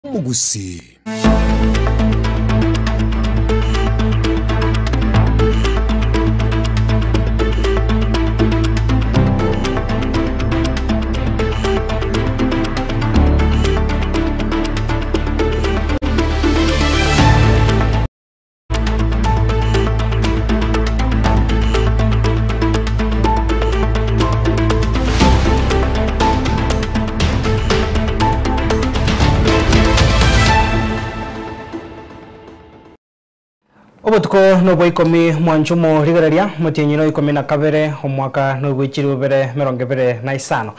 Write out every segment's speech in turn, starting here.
Omogusii. Obotuko nobwa ikomi mwanchumo rigereria, omotienyi no ikomi na kabere, omwaka noigwechire bibere merongo ebere na isano.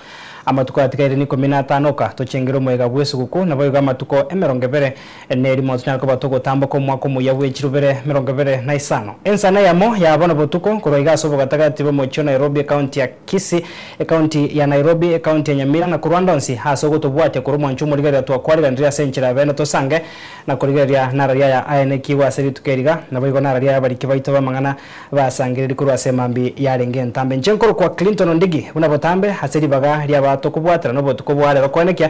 Amatuko atigaire nikomi na atano oka, tochengere omoyega bw'esuguku, naboigo amatuko emerongo ebere Nerimo tonyare koba togotamboka omwaka omoyia bwe chirubere 25. Ensana eyemo ya bono botuko korwa iga ase obogatagati bw'omochie o Nairobi, ekaunti ya Kisii, ekaunti ya Nairobi, ekaunti ya Nyamira na korwa ande onsi ase ogotobwatia korwa omwancho omorigereria twakwariganirie ase enchera ya bene tosange na korigereria nararia aya aenekigwe ase rituko eriga naboigo nararia aya abariki baito b'amang'ana basangererie korwa ase emambi yarenge entambe. Inche nkorokwa Clinton Ondigi buna botambe ase ribaga riabatokobwatera nobotuko bwa rero koenekia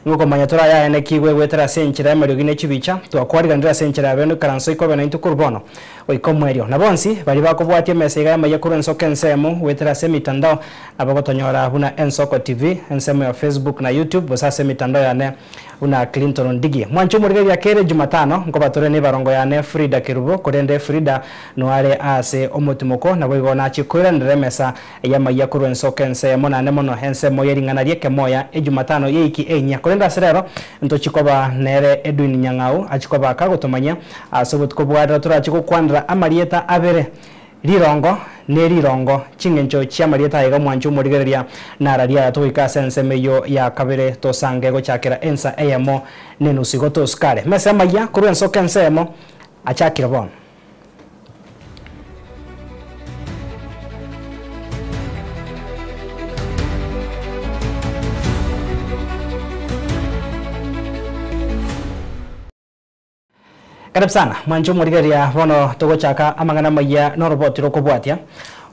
Nigo torayaenekigwe goetera ase enchera y'amariogi ne chibicha, twakwariganire ase enchera ya bene ikaranso ikobe naintwe korwa bono goika omoerio. Na bonsi baria bakobwatia emesa iga y'amayia korwa ensoko ensemo goetera ase emitandao nabo gotonyora buna Ensoko TV, ensemo ya Facebook na YouTube gose ase emitandao yane buna Clinton Ondigi. Mwanche omorigereria kere Jumatano nkoba tore nebarongo yane Frida Kerubo korende Frida noare aase omotimoko naboigo nachie koiranera emesa Y'amayia korwa ensoko ensemo naende mono ensemo ye ring'ana ri'ekemoya Ejumatano y'eiki enyia. Korende ase rero ntochie koba nere Edwin Nyang'au achie koba kagotomanyia ase obotuko bwa rero torachie gokwanera amarieta abere rirongo ne rirongo ching'encho chi'amarieta aiga mwanche omorigereria nararia aya togoika ase ensemo eyio ya kabere tosange gochakera ensa eyemo nenusu igo tosukare mesa amayia korwa ensoko ensemo achakire bono. Karibu sana mwanche omorigereria bono togochaka amang'ana amayia noroboti rokobwatia.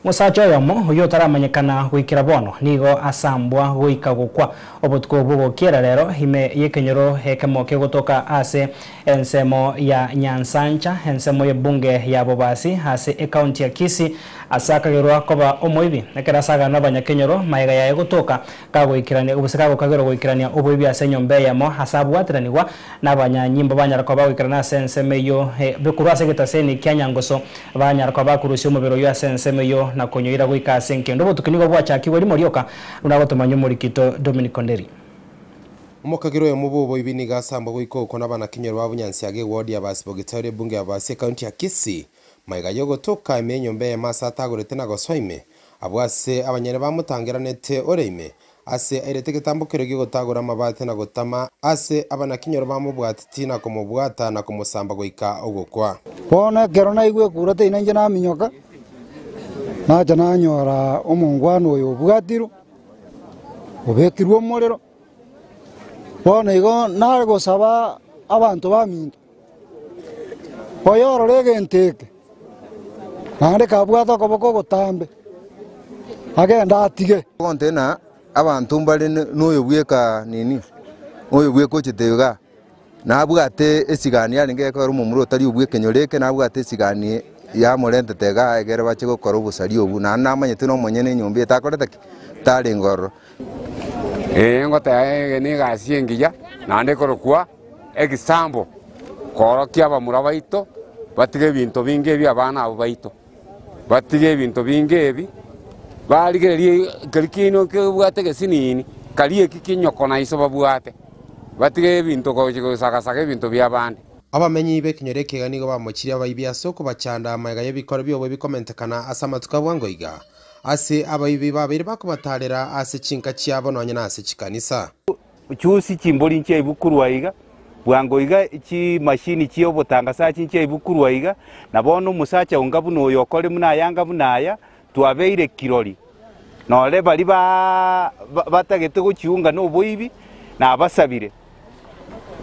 Omosacha oyomo oyio otaramanyekana goikera bono nigo asambwa goika gokwa obotuko obwo gokiera rero ime y'ekenyoro ekemo kegotoka ase Ensemo ya Nyansancha, ensemo y'ebunge ya Bobasi ase ecounty ya Kisii, ase akagerwa koba omoibi ekero asagana nabanyakenyoro magega yaye gotoka kagoikerania gose kagokagerwa goikerania oboibi ase enyomba eyemo ase abwateranigwa nabanyanyimbo banyara koba bagoikerana ase ensemo eyio korwa ase egetaseni kia Nyangoso banyara koba bakorusia omobere oyio ase ensemo eyio na konyoira goika ase enkendo. Obotuki nigo bwachakigwe rimo rioka buna agotomanywa omorikito Dominic Onderi. Omokagera oyomo bw'oboibi nigo asambwa goika okwo nabanakinyoro ba Bunyansiaga eward ya Basi-Bogitari ebunge ya Basi ekaunti ya Kisii magega y'ogotoka ime enyomba eyemo ase atagorete na gosoa ime abwo ase abanyene bamotangeranete ore ime ase airete egetambo keria gi'ogotagora amabati na gotama ase abanakinyoro bamobwateti na komobwata na komosamba goika ogokwa. Bono ekero naigwa ekura teina inche naminyoka, nacha nanyora omongwana oyo obwatirwe, obekirwe omorero. Bono igo nare gosaba abanto baminto, oyorore egento eke, naende kabwate okoboko ogotambe, agende atige. Ogontebia ng'a abanto mbare noyo bweka nini, oyo bweka ochete igaa, nabwate esigani yarenge gekogera omomura otari obwa ekenyoro eke, nabwate esigani yamorentete igaa egere bache gokora obosaria obwo, naende namanyete na omonyene enyomba eye takorete ki? Tarenge ororo. Ee, ngoteba eye negasi engiya, naende ekorokwa egisambo, koorokia abamura baito batige ebinto binge ebi abana abwo baito, batige ebinto binge ebi, barigererie keria kiaino kebwate egesinini, karia eki kinyoko na iso babwate, batige ebinto gochi gosagasaga ebinto biabande. Abamenyi b'ekenyoro ekiga nigo bamochirie abaibi ase okobachanda amaiga y'ebikoro bi'oboibi komentekana ase amatuko a bwango iga. Ase abaibi babeire bakobatarera ase chinka chiabo nonya nase chikanisa. Chusi chimbori nchiaibukurwa iga, bwango iga chimashini chi'obotangasachi nchiaibukurwa iga, na bono omosacha onga buna oyo okore buna ayanga buna aya, twabeire kirori. Nore baria batagete gochiunga noboibi, nabasabire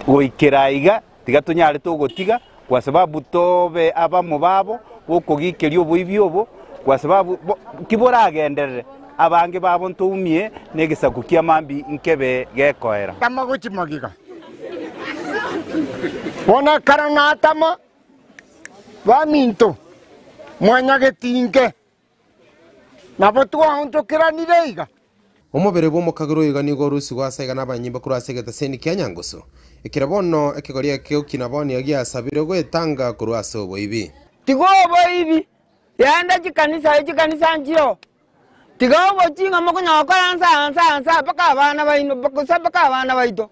goikera aiga. Tiga tonyare togotiga, kwa sababu tobe abamo babo b'okogikeria oboibi obo, kwa sababu tiboragenderere, abange babo ntoumie negesaku kia mambia nkebe gekoera. Tama gochia magega. Bono ekero natama, baminto, mwanyagetinge, nabo twaonchokeranire iga. Omobere bw'omokagera oyo iga nigo orusigwe ase iga nabanyimba korwa ase egetaseni kia Nyangusu. Ekero bono ekegori eke gokina bono nigo giasabire gwetanga korwa ase oboibi. Tiga oboibi, genda chikanisa, echikanisa nchio. Tiga obochinga mokonyara gokora nsa nsa nsa mpaka abana baino gose mpaka abana baito,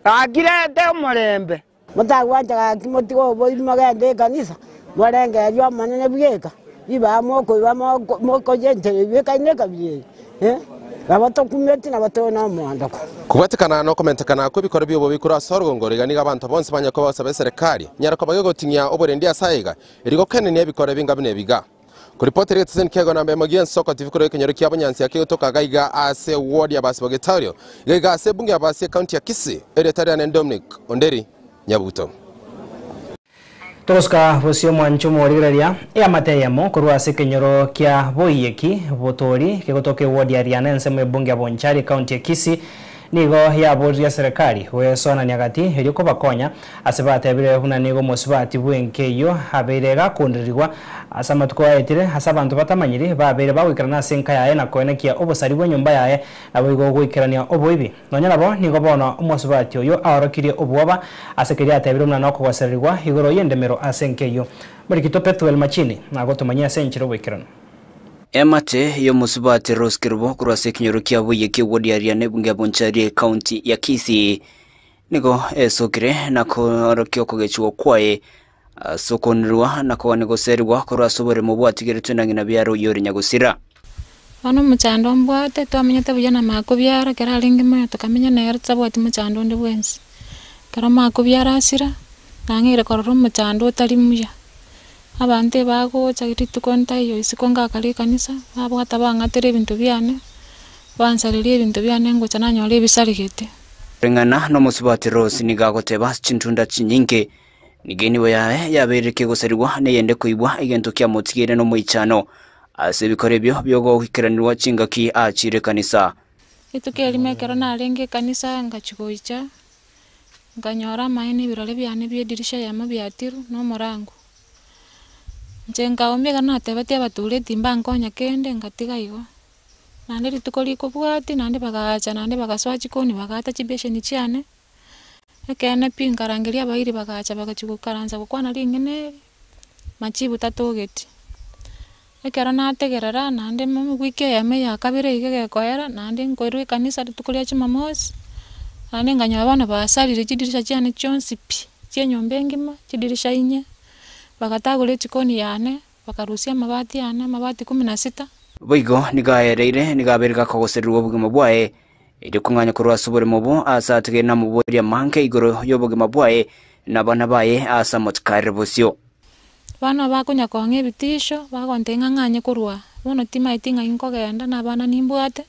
gaki reta omorembe. Motagwancha gaki motige oboibi mogende ekanisa, morengererie Omonene bweka, ribaga mokoiba mokoyenchera ebibekaine ekabira eye, eh, nabo tokumeti nabo tore nomoondoko. Kobwatekana nokomentekana kw'ebikoro bi'obobe korwa ase orogongo oro iga nigo abanto bonsi banyare koba basaba eserekari nyare koba gegoting'ia oborendi ase aiga, erio gokenenia ebikoro ebinga buna ebiga. Koripoti eria egeteseni kiaigwa namba emo gi'ensoko TV korwa ekenyoro kia Bonyansi akegotoka iga iga ase ward ya Basi Bogetario, iga iga ase ebunge ya Basi ecounty ya Kisii, erieta riane Dominic Onderi Nyabuto. Togosuka bosio omwancho omorigereria eamate eyemo korwa ase ekenyoro kia Boiyeki, Botori, kegotoka eward ya Riana ensemo ebunge ya Bonchari ecounty ya Kisii, Nigo yaboririe serikali goesoanania gati erio kobakonya, ase batebire buna nigo omosubati bw'enka eyio abeire gakondererigwa ase amatuko aetire ase abanto batamanyiri babeire bagoikerana ase enka yaye na koenekia obosari bw'enyomba yaye naboigo goikerania oboibi. Nonya nabo nigo bono omosubati oyio aorokirie obwoba ase keria atebire buna nokogosererigwa igoro y'endemero ase enka eyio. Morikito Pethuel Machini nagotomanyia ase enchera oboikeranu. Eamate y'omosubati Rose Kerubo korwa ase ekenyoro kia Buye ki'ewodi ya Riana ebunge ya Bonchari ekaunti ya Kisii nigo esokire na koorokia okogechigwa kwaye ase okonerwa na kogania goserigwa korwa ase oboremo bwatigeretwe na ng'ina biara oyio ore nyagosira. Bono omochando mbwate, twamenyete buya na makobiara ekero arenge moyo tokamenya nere totabwati mochando onde bwensi. Ekero makobiara asira, nang'eire korora omochando otari muya. Abanto ebagocha rituko ntaiyo isiko ngakare ekanisa, babwata bang'atera ebinto biane, bansareria ebinto biane ngocha nanyora ebisaregete. Koreng'ana nomosubati Rose nigo agoteba ase chintunda chinyinge, nigo enibo yaye yabeire kegosarigwa neyende koibwa egento kiamotigeire nomoichano ase ebikoro ebio biogoikeranigwa chingaki aachire ekanisa. Rituko erimo ekero narenge ekanisa ngachia goicha, Nkanyora amaene ebirore biane bi'edirisha eyemo biatirwe, na omorango. Inche nkaumia ekero natebetie abatureti mbankonya kende, ngatiga igo. Naende rituko rikobwatia naende bagaacha naende bagasoa chikoni bagaata chibesheni chiane, ekeene pi nkarangeria abairi bagacha bagachia goikaransa gokwana ring'ana eri, machibu tatogeti. Ekero nategerera naende wiki eyemo eya kabere iga egekoera, naende nkoirwa ekanisa rituko ria jumamosi, naende nkanyora bono basarire chidirisha chiane chionsi pi, chia enyomba engima, chidirisha inye, bagatagora echikoni yane, bakarusia amabati ane, amabati kumi na sita. Boigo nigo aereire, nigo abeire gakogosererwa obogima bwaye, erio kong'anya korwa ase oboremo obo aase atigaire namoborie amange igoro y'obogima bwaye na abana baye aase amotikarere bosio. Bono bakonya kong'a ebitisho, bagontebia ng'a ng'anye korwa aa, bono timaeti ng'ai nkogenda na abana nimbwate,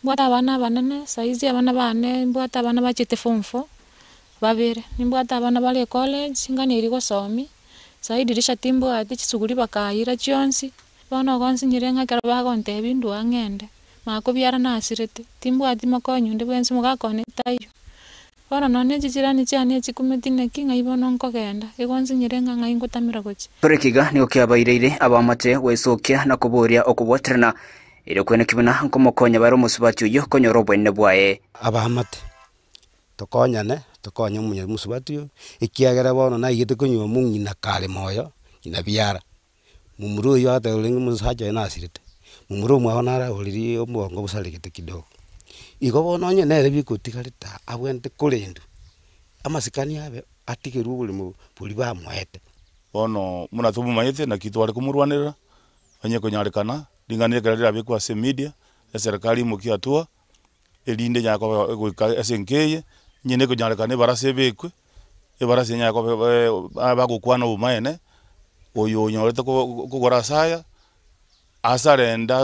mbwate abana abanene, saizi abana bane mbwate abana bachiete form four, babere, nimbwate abana bare ecollege, nganeirie gosomia, sai dirisha timbwati, chisuguri bakaira chionsi, bono ogonsinyire ng'a ekero bagontebia ndua ng'ende, makobiara nasirete, timbwati mokonyi onde bwensi mogaka one taiyo. Bono nonya ne chichirani chiane echikumeti naki, ng'ai bono nkogenda? Igo nsinyire ng'a ng'ai ngotamera gochia. Kore ekiga nigo kiabaireire abaamate gwesokia na koboria okobwaterana, erio kweneki buna nkomokonya bare omosubati oyio konyora oboenene bwaye. Abaamate, tokonyane, tokonye omonye omosubati oyo, ekiagera bono naigete konywa omong'ina kare moyo, ng'ina biara. Momura oyio agateba orenge omosacha oye nasirete, momura omwabo naro agoririe omogongo bosaregete kidogo. Igo bono onye nere bikotigarete aa abwenerete korendwa, amasikani abe atigerwe oboremo boria bamoete. Bono buna tomomanyete naki tware komorwanerera, onye konyarekana, ring'ana ekero rirabekwe ase emedia, eserekari imokie hatua, erinde enyare koba egoika ase enka eye, onye nekonyarekana ebarasa ebekwe, Ebarasi enyare koba bagokwana obomaene, oyo onyorete kogora ase aya, ase arende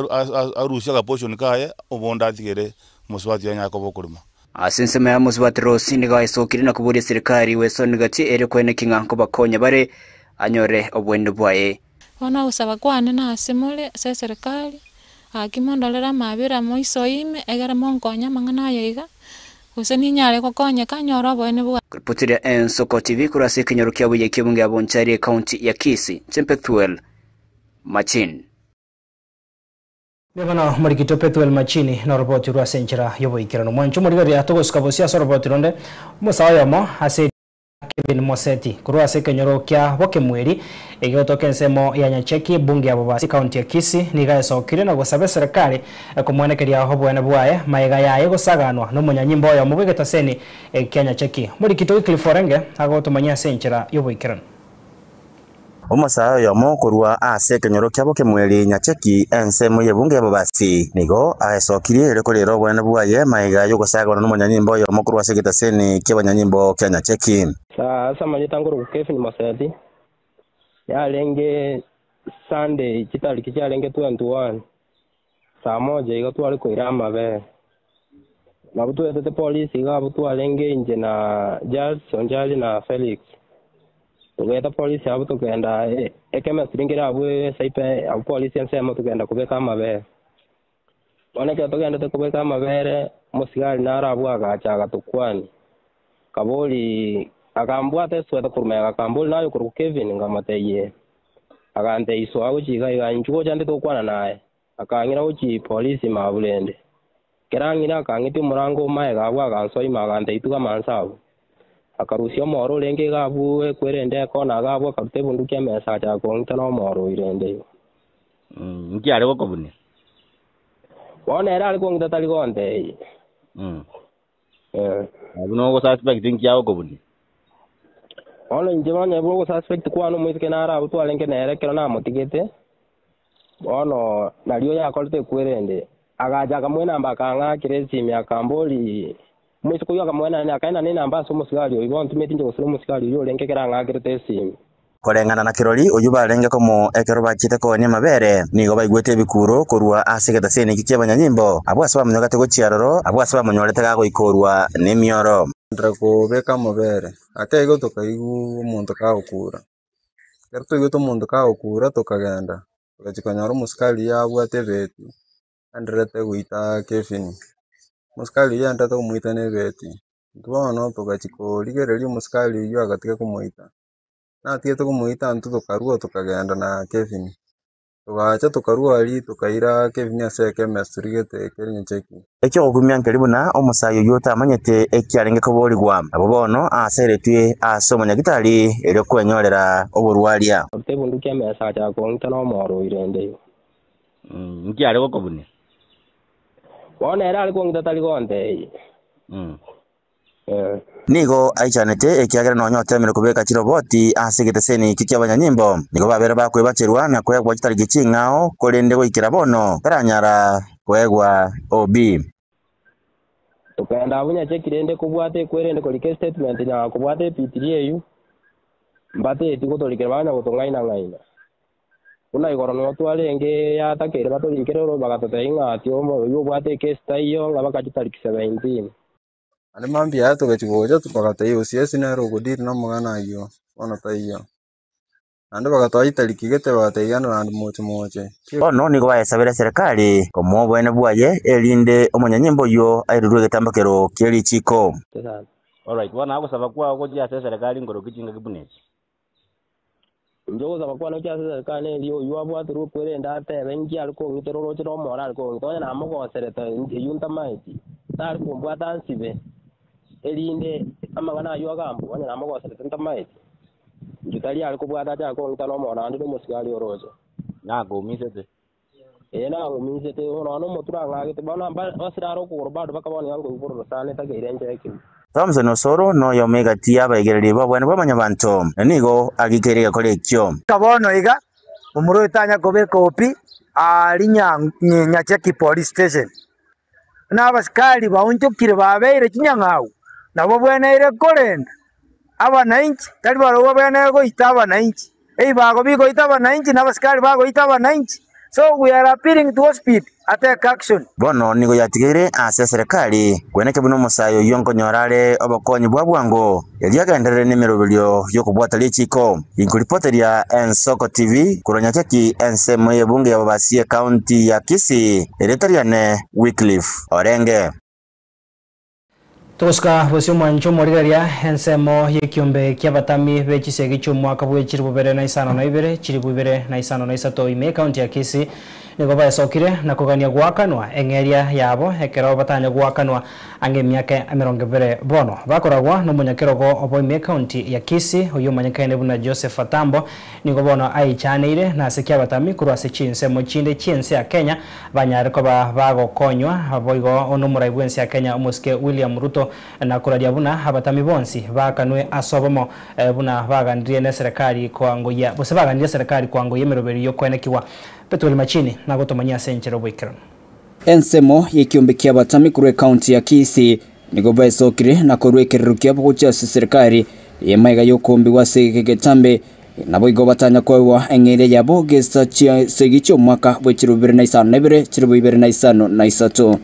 arusie agaportion kaye, obonde atigere omosubati oye anyare koba okorema. Ase ensemo ya mosubati Rose nigo aesokire na koboria serikari gwesoni gati erio koeneki ng'a nkobakonya bare anyore oboenenu bwaye. Bono ogosaba kwane nase more ase eserekari, gaki mondorere amaabera moiso ime, egere monkonye amang'ana aya iga. Gose ninyare gokonyeka nyore oboene bwa. Kuripotiria Ensoko TV korwa ase ekenyoro kia Buya ki'ebunge ya Bonchari ecounty ya Kisii, inche Pethuel Machin. Mbuya mono morikito Pethuel Machini na oroboti rwa ase enchera y'oboikeranu. Mwanche omorigereria togosuka bosio ase oroboti ronde omosae oyomo ase Kevin Moseti korwa ase ekenyoro kia Bokemweri egegotoka ensemo ya Nyacheki ebunge ya Bobasi ekaunti ya Kisii nigo aesokire na gosaba eserekari komwenekeria oboene bwaye magega yaye gosaganwa nomonyanyimbo oyomo bw'egetaseni kia Nyacheki. Omorikito Wycliffe Orenge agotomanyia ase enchera y'oboikeranu. Omosae oyomo korwa ase ekenyoro kia Bokemweri Nyacheki ensemo y'ebunge ya Bobasi nigo aesokirie erio korera obonene bwaye magega y'ogosagana nomonyanyimbo oyomo korwa ase egetaseni ki'abanyanyimbo kia Nyacheki. Ase amanyete nkorokwa Kevin Moseti, yarenge Sunday chitariki chiarenge 21, saa moja iga tware koira amabere. Nabo twetete polisi iga abwo twarenge inche na Charles Onchari na Felix. Togaeta polisi abwo tokenda ekemestry nkere abwo esaipe abwo polisi ensemo tokenda kobeka amabere. Bono ekero togendete kobeka amabere, omosigari naro abwo agacha agatokwania, akabori akambwata esweta korwa magega akambori naye okorokwa Kevin? Nkamotebia ee. Agantebia soa gochia iga iga inchuo gocha nde tokwana naye. Akang'ira gochia polisi mabu rende. Ekero ang'ira akang'itia omorango o magega abwo agansoa ime agantebia tugama inse abwo. Akarusia omoro orenge iga abwo ekwerende ekona iga abwo akaruta ebunduki emesa agachaka kong'ita nomoro oyo rende igo. Inki are gokobunia? Bono ere are kong'ita tari gontebia. Abwo nogosuspect inki agokobunia? Bono inche onye bogosuspect kwane omoiseke naro abwo twarenge nere ekero namotigete, bono nario yakorete ekwerende, agacha akamoa enamba akang'akera esimi akambori, omoiseke oyio akamoa akaenana enamba ase omosigari oyio, bono ntimeti inche gose nomosigari oyio orenge ekero ang'akerete esimi. Koreng'ana na kirori oyio barenge komo ekero bachiete koonia amabere, nigo baigwete ebikuuro korwa ase egetaseni ekio ki'abanyanyimbo, abwo ase bamonyogete gochia aroro, abwo ase bamonyorete gagoikorwa nemioro. Twagenderera kobeka amabere, ake igo tokaigwa omonto kagokura. Ekero twaigwete omonto kagokura tokagenda, togachia konyora omosikari oyio abwate ebeti, aendererete goita Kevin. Omosikari oyio aendererete komoita na ebeti, intwe bono togachia korigereria omosikari oyio agatiga komoita. Natigete komoita intwe tokarua tokagenda na Kevin. Togacha tokarua aria tokaira Kevin ase ekemestry gete kere Nyacheki. Eki'ogokumia nkeri buna omosae oyio otamanyete ekiarenge koborigwa. Nabo bono aaseretwe ase omonyagitari erio kwenyorera oborwaria. Aruta ebunduki emesa achaka kong'ita nomoro oirende igo. Inki are gokobunia? Bono ere are kong'ita tari gontebia. Nigo aichanete ekiagera nonya oteemire kobeka chiroboti ase egeteseni ekio ki'abanyanyimbo, nigo babere bakwebacherwa na koegwa chitariki ching'ao, korende goikera bono taranyara koegwa OB. Tokenda abwo Nyacheki rende kobwata ekwerende korika estatement na kobwata epitiri eyio, mbateti gotorikera banya gotong'aina-ng'aina. Buna igoro nigo twarenge yatakeire batorikere oro bagatotebia ng'a ati oyio obwate ekesi taiyo ng'a baka chitariki 17. Naende mambia yaye togachia gocha bagatebia OCS nere ogodeal na amang'ana ayio, bono taiyo. Naende bagatoa chitariki gete bagatebia genda naende moche moche. Bono nigo bayesabera eserekari komoa oboene bwaye, erinde omonyanyimbo oyio airerwe egetambokero kie richiiko. Alright, bono agosaba kwao gochia ase eserekari nkorokia chingaki buna echi. Inche ogosaba kwane gochia ase eserekari neria oyio abwaterwe okwerende atebe inki are kong'itera oroche romoro are kong'ita, onye namogoserete eyio ntamaeti, tare kombwata ansibe, erinde amang'ana ayio agambwe, onye namogoserete ntamaeti, inche tari are kobwata achake kong'ita nomoro naende nomosigari oroche. Nakoumisete. Ee nang'umisete, nonya nomotwe nang'agete, bono basire are okogoro bado bakaba nigo nkoigwa bororo sana etakeire nchekigwe. Thompson Osoro noyomo egati y'abaigereri b'obwene bwa Mwanyabanto, na nigo agikeire egekora ekio. Goika bono iga, momura oyo tanya kobeka opi aaria Nyacheki Police Station. Buna abasikari baonchokire babeire chinyang'au, nabo bweneire korenda abanainchi, tari barobwo babweneire goita abanainchi. Ebibago bigoita abanainchi na abasikari bagoita abanainchi. So we are appealing to OSPID atake action. Bono nigo yatigaire ase eserekari kweneke buna omosae oyio nkonyora are obokonyi bwa bwango, erio agenderere nemeroberio y'okobwata richiiko. Inkoripoteria Ensoko TV korwa Nyachaki ensemo y'ebunge ya Bobasi ecounty ya Kisii, erieta riane Wycliffe Orenge. Togosika bosio omwancho omorigereria ensemo y'ekiombe ki'abatami be chisegi chi'omwaka bwe chilifu bibere na isano na ibere, chilifu ibere na isano na isato ime ekaunti ya Kisii nigo baesokire na kogania goakanwa eng'eria yabo ekero batanya goakanwa ang'e emiaka emerongo ebere bono. Bakoragwa nomonyakerogo obo ime ekaunti ya Kisii oyio omanyekaine buna Joseph Atambo Nigo bono aichaneire nase ki abatami korwa ase chinsemo chinde chi'ense ya Kenya banyare koba bagokonywa, boigo nomorai bw'ense ya Kenya omosike William Ruto na koraria buna abatami bonsi baakanwe ase obomo buna baganirie neserekari koangoyia gose baganirie eserekari koangoyia emeroberio y'okoenekigwa. Bethuel Machini nagotomanyia ase enchera oboikeranu. Ensemo y'ekiombe ki'abatami korwa ekaunti ya Kisii Nigo baesokire na korua ekerero kiabo gochia ase serikali y'amaiga y'okombigwa ase egetambe, naboigo batanya koegwa eng'eria yabo gesa chi'esegi chi'omwaka bwe chilifu bibere na isano na ibere, chilifu ibere na isano na isato.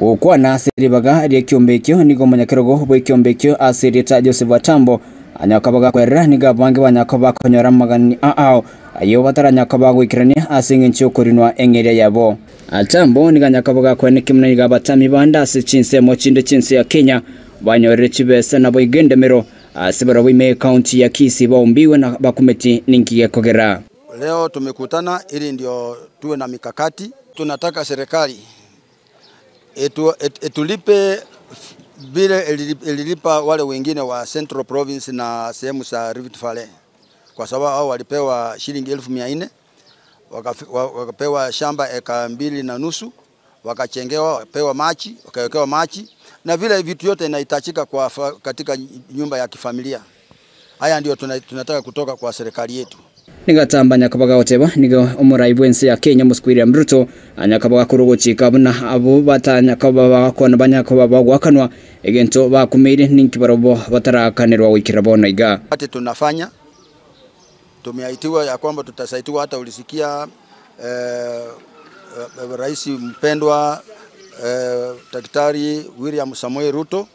Gokwana ase ribaga ri'ekiombe ekio nigo omonyakerogo bw'ekiombe ekio ase erieta Joseph Atambo anya koba gakwerera, nigo abange banya koba bakonyora amagani ao ayio bataranya koba goikerania ase engencho y'okorinwa eng'eria yabo. Atambo nigo anyakaba gakwaneka buna nigo abatami bande ase chinsemo chinde chi'ense ya Kenya banyorire chibesa naboigo endemero ase barabwo ime y'ecounty ya Kisii baumbiwe na bakumeti ninki gekogera. Leo tumekutana ili ndio tuwe na mikakati. Tunataka serikali etu, et, etulipe vile ililipa wale wengine wa Central Province na sehemu za Rift Valley, kwa sababu hao walipewa shilingi 400,000 wakapewa shamba eka 2.5, wakachengewa, wakapewa maji, wakawekewa maji na vile vitu yote inahitajika kwa katika nyumba ya kifamilia. Haya ndio tunataka kutoka kwa serikali yetu. Nigo atamba anyakaba gagoteba, Nigo omorai bw'ense ya Kenya omosike William Ruto anyakaba gakora ogochika buna abwo batanyakaba bagakwana banyakaba bagoakanwa egento bakumeire ninki barobwo bataraakanerwa goikera bono iga. Ati tunafanya tumeaitiwa ya kwamba tutasaidiwa. Hata ulisikia eh, rais mpendwa eh, Daktari William Samoei Ruto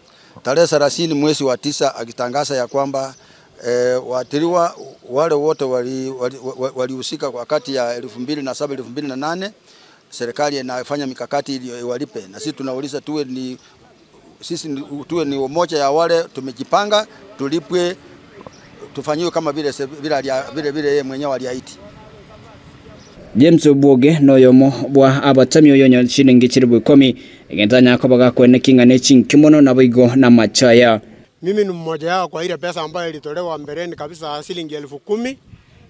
tarehe 30 mwezi wa 9 akitangaza ya kwamba eh, waathiriwa wale wote walihusika wali, wali wakati ya 2007 2008 serikali inafanya mikakati ili iwalipe, na sisi tunauliza tuwe ni sisi tuwe ni umoja ya wale tumejipanga tulipwe tufanyiwe kama vile vile vile vile yeye mwenyewe aliahidi. James Obwoge noyomo bwa abatami oyo chilingi chilibu ikomi egento anyakoba gakweneki ng'a ne chinki mono naboigo namachaya. Mimi ni mmoja yao kwa ile pesa ambayo ilitolewa mbeleni kabisa, shilingi 10,000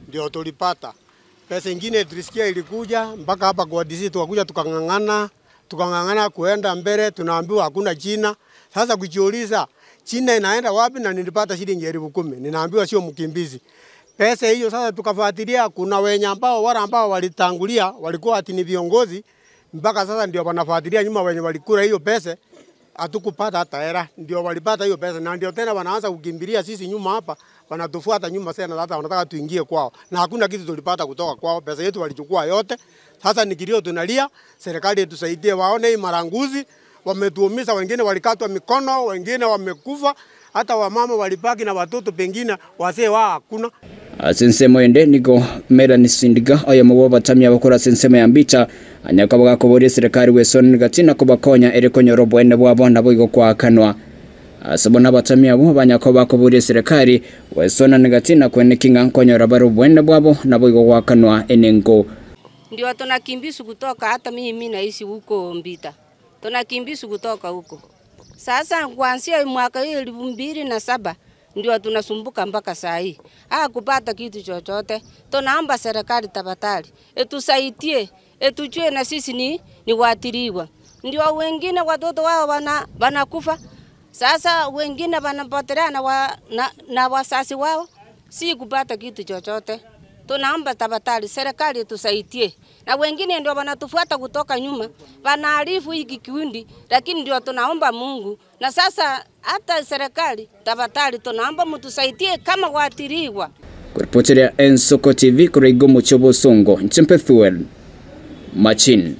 ndio tulipata. Pesa ingine tulisikia ilikuja mpaka hapa kwa DC, tukakuja tukang'ang'ana, tukang'ang'ana kuenda mbele, tunaambiwa hakuna jina. Sasa kujiuliza China inaenda wapi na nilipata shilingi 10,000, ninaambiwa sio mkimbizi. Pesa hiyo sasa tukafuatilia, kuna wenye ambao wale ambao walitangulia walikuwa ati ni viongozi, mpaka sasa ndio wanafuatilia nyuma wenye walikula hiyo pesa, hatukupata hata hela, ndio walipata hiyo pesa, na ndio tena wanaanza kukimbilia sisi nyuma hapa, wanatufuata nyuma sana, hata wanataka tuingie kwao, na hakuna kitu tulipata kutoka kwao, pesa yetu walichukua yote. Sasa ni kilio tunalia, serikali itusaidie, waone hii maranguzi wametuumiza, wengine walikatwa mikono, wengine wamekufa, hata wamama walibaki na watoto, pengine wazee wao hakuna. Ase ensemo ende nigo Melanie Sindiga oyomo bw'abatami abakora ase ensemo ya Mbita anyakaba gakoboria eserekari gwesonera gati na kobakonya ere konyora oboene bwabo naboigo koakanwa. Ase bono abatami abwo banyakaba bakoboria eserekari gwesonana gati na kweneki ng'a nkonyora bare oboene bwabo naboigo goakanwa enengo. Ndio tunakimbisu kutoka, hata mimi naishi huko Mbita, tunakimbisu kutoka huko. Sasa kuanzia mwaka hii 2007 ndio tunasumbuka mpaka saa hii, kupata kitu chochote. Tunaomba serikali tafadhali etusaidie, etujue na sisi ni waathiriwa. Ndio wengine watoto wao wanakufa, sasa wengine wanapotelea na wazazi wao, si kupata kitu chochote. Tunaomba tafadhali serikali itusaidie, na wengine ndio wanatufuata kutoka nyuma, wanaharifu hiki kikundi, lakini ndio tunaomba Mungu. Na sasa hata serikali tafadhali tunaomba mtusaidie kama waathiriwa. Kuripoteria Ensoko TV korwa igo omochie obosongo, inche Bethuel Machin.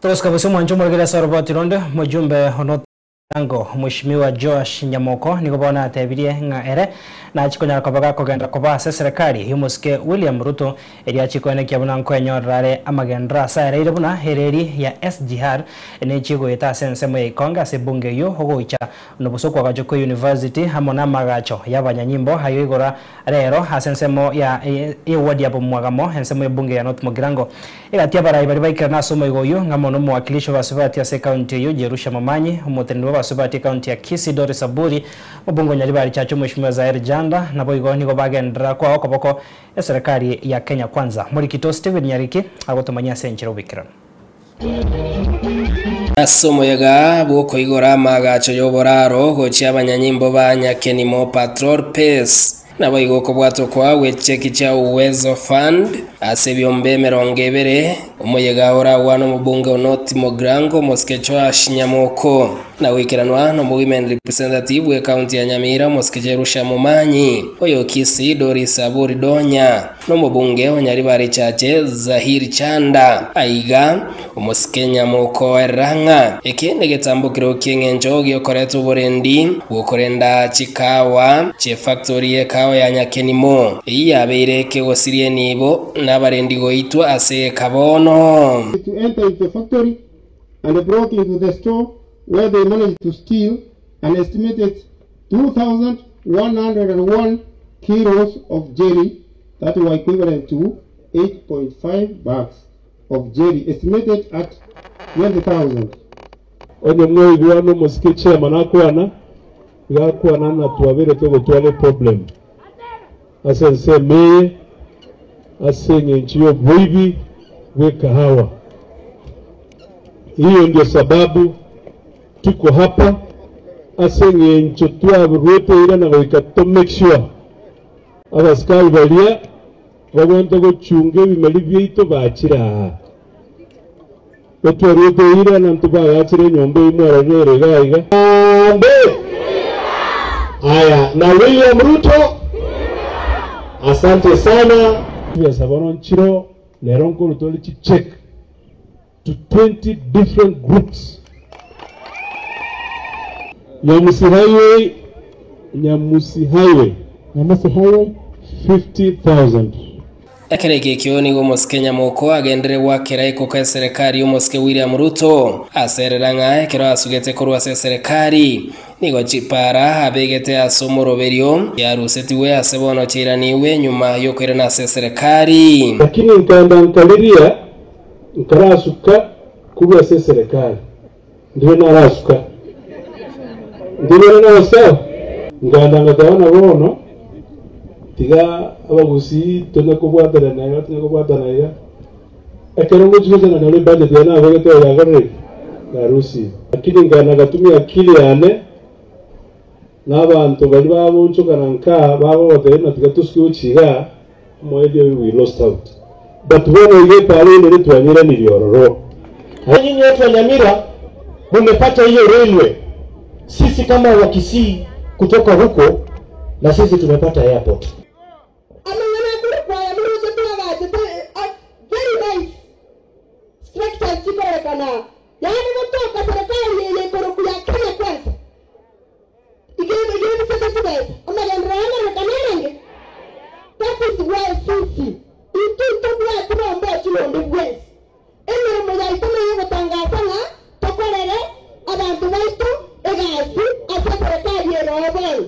Togosika bosio omwancho omorogere ase oroboti ronde, omojumbe ono. Ango Mweshimiwa Joash Nyamoko nigo bono atebirie ng'a ere nachie konyara koba gakogenda koba ase eserekari y'omosike William Ruto erio achie koenekia buna nkoenyorera are amagenderero ase aereire buna ereri ya SGR nechie goeta ase ensemo ya Ikonge ase ebunge eyio ogoicha nobosa okoagachwa kwe university amo namagacho yabanyanyimbo ayio igoro Rero, ase ensemo ya eward ya Bomwagamo, ensemo y'ebunge ya North Mugirango, egati y'abarai baria baikerana ase omoigo oyio, ng'amo nomowakilishi bw'abasubati ase ecounty eyio Jerusha Momanyi, omoteneneri bw'abasubati ecounty ya Kisii Doris Aburi, omobunge o Nyaribari Chache Omweshimiwa Zaheer Janda, naboigo nigo bagenderera koa okoboko eserekari ya Kenya Kwanza. Morikito Stephen Nyariki agotomanyia ase enchera oboikeranu. Ase omoyega bw'okoigora amaagacho y'oboraro gochia abanyanyimbo ba Nyakenimo Patrol Pace, naboigo okobwatwa kwa gw'echeki chia Uwezo Fund ase ebiombe 20, omoyega oragwane omobunge o North Mogrango omosike Joash Nyamoko, na goikeranwa nomowomen representative bw'ecounty ya Nyamira omosike Jerusha Momanyi, oyo Kisii Doris Aburi Donya. Nomobunge o Nyaribari Chache Zahir Chanda aiga omosike nyamokoerera ng'a eke negetambokero ki'eng'encho giokoreta oborendi bw'okorenda chikawa chi'efactory y'ekawa ya Nyakenimo eyio yabeire ekegosiria enibo nabarendi goitwa ase eka bono. To enter into the factory and broke into the store where they managed to steal an estimated 2,101 kilos of jelly that were equivalent to 8.5 bags of jelly estimated at 20,000. Onye mwaigwa nomosike chairman akwana, iga akwana ng'a twabeire togotwara eproblem ase ensemo eye ase eng'encho y'oboibi bw'ekahawa. Hiyo ndio sababu Tuko hapa ase eng'encho twaruete eira na goika to make sure abasikari baria bagwente gochunga ebimeri biaito bachire aa. Etwaruete eira na ntobagachire enyomba eyio mwarorire ere iga iga. Harambee! Aya, na William Ruto, asante sana. Chibesa bono nchiroo, rero nkorwa tore chicheque. to 20 different groups. Nyamusi Highway, Nyamusi Highway, Nyamusi Highway, 50,000. Ekero eke ekio nigo omosike Nyamoko agenderere goakera ekoko eserekari y'omosike William Ruto aserera ng'a ekero asugete korwa ase eserekari nigo chipara abegete ase omoroberio chiarusetigwe ase bono chiairanigwe nyuma y'okoirana ase eserekari. Lakini nkaenda nkariria Nkarasuka korwa ase eserekari, ndibe narasuka, ndibe nagosawa, nkaenda ngateba ng'a bono tiga abagusii tonya kobwaterana iga, tonya kobwatana iga, ekero ngochia gochana naro ebudget yaye nabegete oyo yakorire ki? Yarusirie. Lakini nkaenda ngatumia akili yane, na abanto baria bagoonchokana nkaa bagogotebia ng'a tiga tosuke gochia igaa, Omoerio oyo we lost out but bono iga epara enene twanyeranirie ororo. Nyinyi watu wa Nyamira mumepata hiyo railway, sisi kama Wakisii kutoka huko na sisi tumepata airport. Amang'ana akorokwa aya moroche twagachete very nice structures chikorekana yaani gotoka serikali eye ekorokwa ya Kenya Kwanza Igeebisete chibesa, amagenderero amanene arenge. That is why sisi intwe ntobwati rombochi ronde bwensi. Emeremo yaito neyogotangasa ng'a tokorere abanto baito egasi ase eserekari ere oo bono.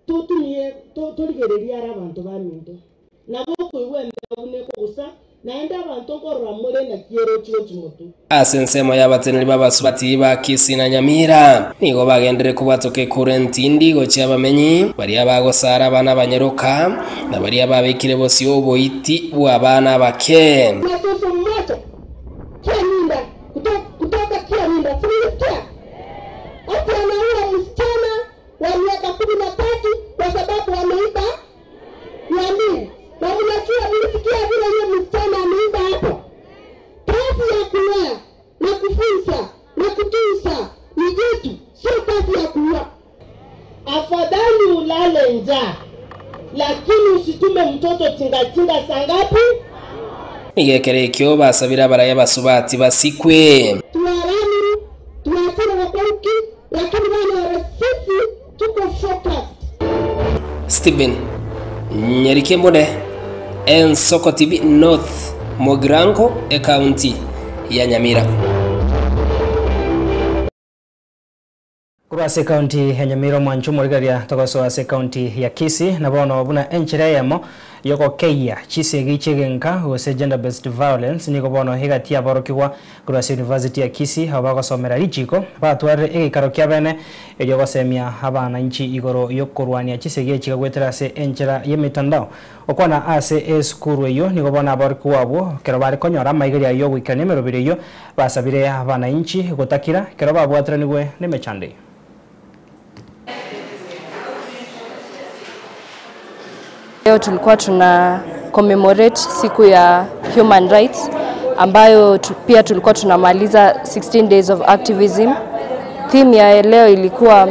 Totumie torigererie are abanto baminto. Nabo okoigwa embeo buna ekogusa, naende abanto nkorora more naki erochie gochia motwe. Ase ensemo y'abateneneri b'abasubati ba Kisii na Nyamira nigo bagenderere kobwatoka ekura entindi gochia abamenyi baria bagosara abana abanyaroka, na baria babekire bosio oboiti bw'abana abake. Na susu mmoja Kiarinda kutoka Kiarinda, si nilisikia ati anaua msichana wa miaka 13 kwa sababu ameiba 200. Na mnajua nilisikia vile hiyo msichana ameimba hapo. Kazi ya kulea na kufunza na kutunza ni yetu, sio kazi ya kuua. Afadhali ulale njaa lakini usitume mtoto tingatinga saa ngapi? Nigo ekero ekio basabire abarai abasubati basikwe. Twaranire, twachire gokora Stephen Nyarikembone, Ensoko TV North Mugirango, Ekaunti ya Nyamira. Korwa ase ekaunti ya Nyamira omwancho omorigereria togosoa ase ekaunti ya Kisii na bono buna enchera eyemo yogokeyia chisegi chi'egenka gose gender based violence nigo bono egati yaborokigwa korwa ase University ya Kisii abo bagosomera richiko batwarire egeikaro kia bene erio gosemia abananchi igoro yokorwania chisegi echi goetera ase enchera y'emitandao. Gokwana ase esukuru eyio nigo bono aborokigwa abwo ekero bare konyora amaigerio ayio goikerania emeroberi eyio basabire abananchi gotakira ekero babwatiranigwe nemechando eyio. Leo tulikuwa tuna commemorate siku ya human rights ambayo pia tulikuwa tunamaliza 16 days of activism. Theme ya leo ilikuwa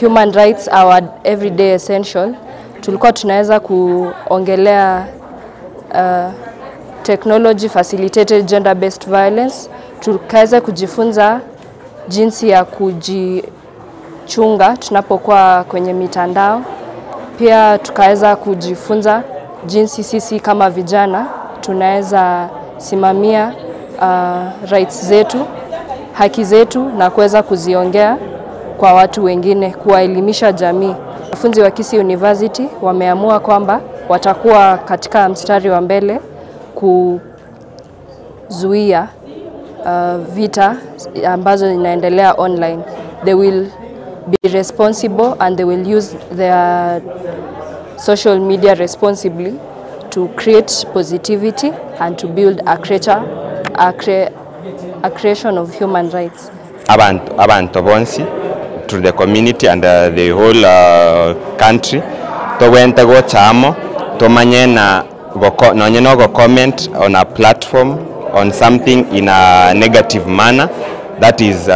human rights our everyday essential. Tulikuwa tunaweza kuongelea technology facilitated gender based violence. Tukaweza kujifunza jinsi ya kujichunga tunapokuwa kwenye mitandao. Pia tukaweza kujifunza jinsi sisi kama vijana tunaweza simamia rights zetu, haki zetu na kuweza kuziongea kwa watu wengine, kuwaelimisha jamii. Wanafunzi wa Kisii University wameamua kwamba watakuwa katika mstari wa mbele kuzuia vita ambazo zinaendelea online. They will be responsible and they will use their social media responsibly to create positivity and to build a creation of human rights. Abantu bonsi to the community and the whole country togwente gochamo tomanye na nonye no go comment on a platform on something in a negative manner that is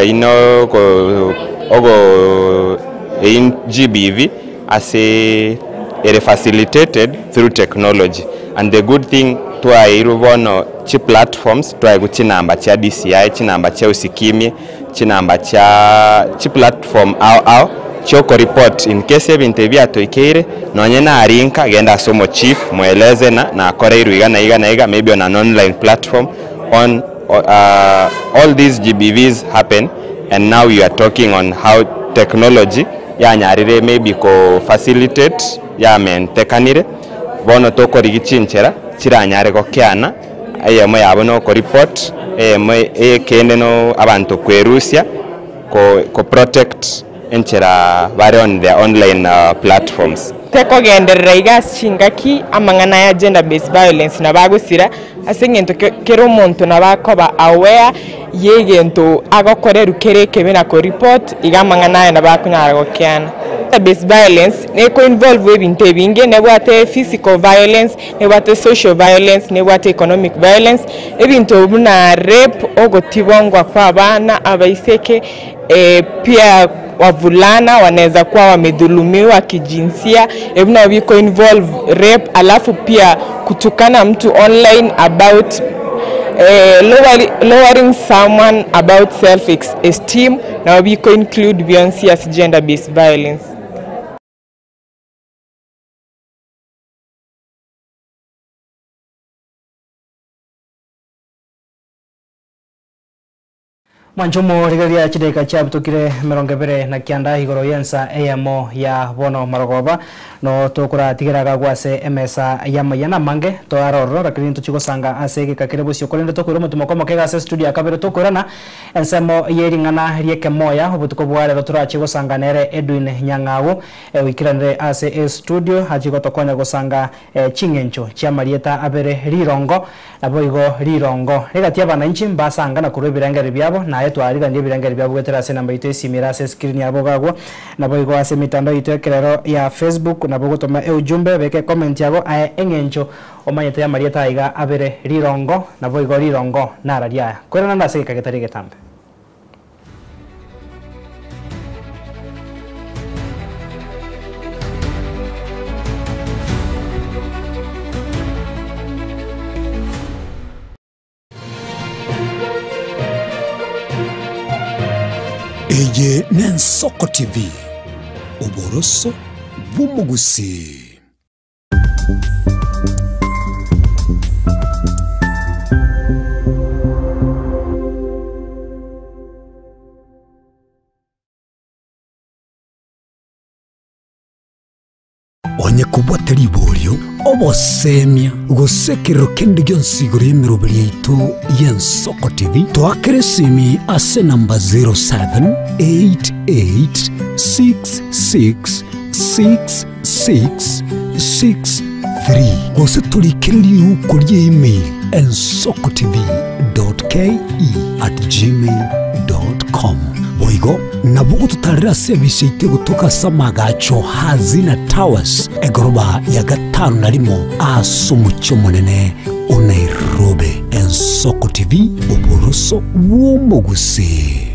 ino go ogo in GBV as a it facilitated through technology. And the good thing twairubono chi platforms twaigu chinamba cha DCI, chinamba cha usikimie, chinamba cha chi platform ao choko report in case ebintu byatoikeire nonye narinka genda somo chief mweleze na akore iruiga na iga na iga maybe on an online platform on all these GBVs happen and now you are talking on how technology yanyarire maybe ko facilitate yamentekanire bono tokorigi chinchera chiranyare gokeana eyemo yabo no ko report eyemo eyekende no abantu kwerusia ko protect enchera bare on their online platforms. Tekogenderera iga chingaki amang'ana ya gender based violence nabagosira ase eng'ento kera omonto nabakoba aware yegento agokoreru kere ekebe na koreport iga amang'ana aya nabakonyara gokeana. Gender based violence neko involve ebinto ebinge, nebwate physical violence, nebwate social violence, nebwate economic violence, ebinto buna rape, ogotibongwa kwa abana abaiseke, pia wavulana wanaweza kuwa wamedhulumiwa kijinsia, ebuna biko involve rape, alafu pia kutukana mtu online about lowering someone about self esteem, na biko include beyond as gender based violence. Mwanchomo rigeria chideka chiabutukire 29 igoro yensa eyemo ya bono marogoba no tokuratigeraga gwase emesa ya mayana mange toarororo lakini tuchigosanga ase gikakire busio korende tokwira omotumo komo ase studio akabere tokorana ensemo yering'ana rieke moya obotuko bwarero turachigosanga nere Edwin Nyang'au oikiranire ase studio achigotokonya gosanga ching'encho chiamarieta abere rirongo naboigo rirongo rigatia abananchi mbasanga na korwa ebirengeri biabo naye twarigania ebirengeri biabo goetera ase namba ito esimira ase screen yabo gagwo naboigo ase mitandao ito ekerero ya Facebook nabo gotoma eujumbe beke comment yabo aye eng'encho omanyete ya marieta aiga abere rirongo naboigo rirongo nararia kwerana ndase gikagetari getambe. Eye Nensoko TV. Oboroso bw'omogusii. Onye kobwate riborio, obosemia, gose ekerero kende gionsi igoro y'emeroberi yaito y'Ensoko TV, toakere esimi ase enamba 0788666663 gose torikere riuko ria email ensokotv.ke@gmail.com. Boigo nabo ogototarera ase ebisa yaito egotoka ase amagacho Hazina Towers, egoroba ya gatano na rimo ase omochie omonene o Nairobi. Ensoko TV, oboroso bw'omogusii.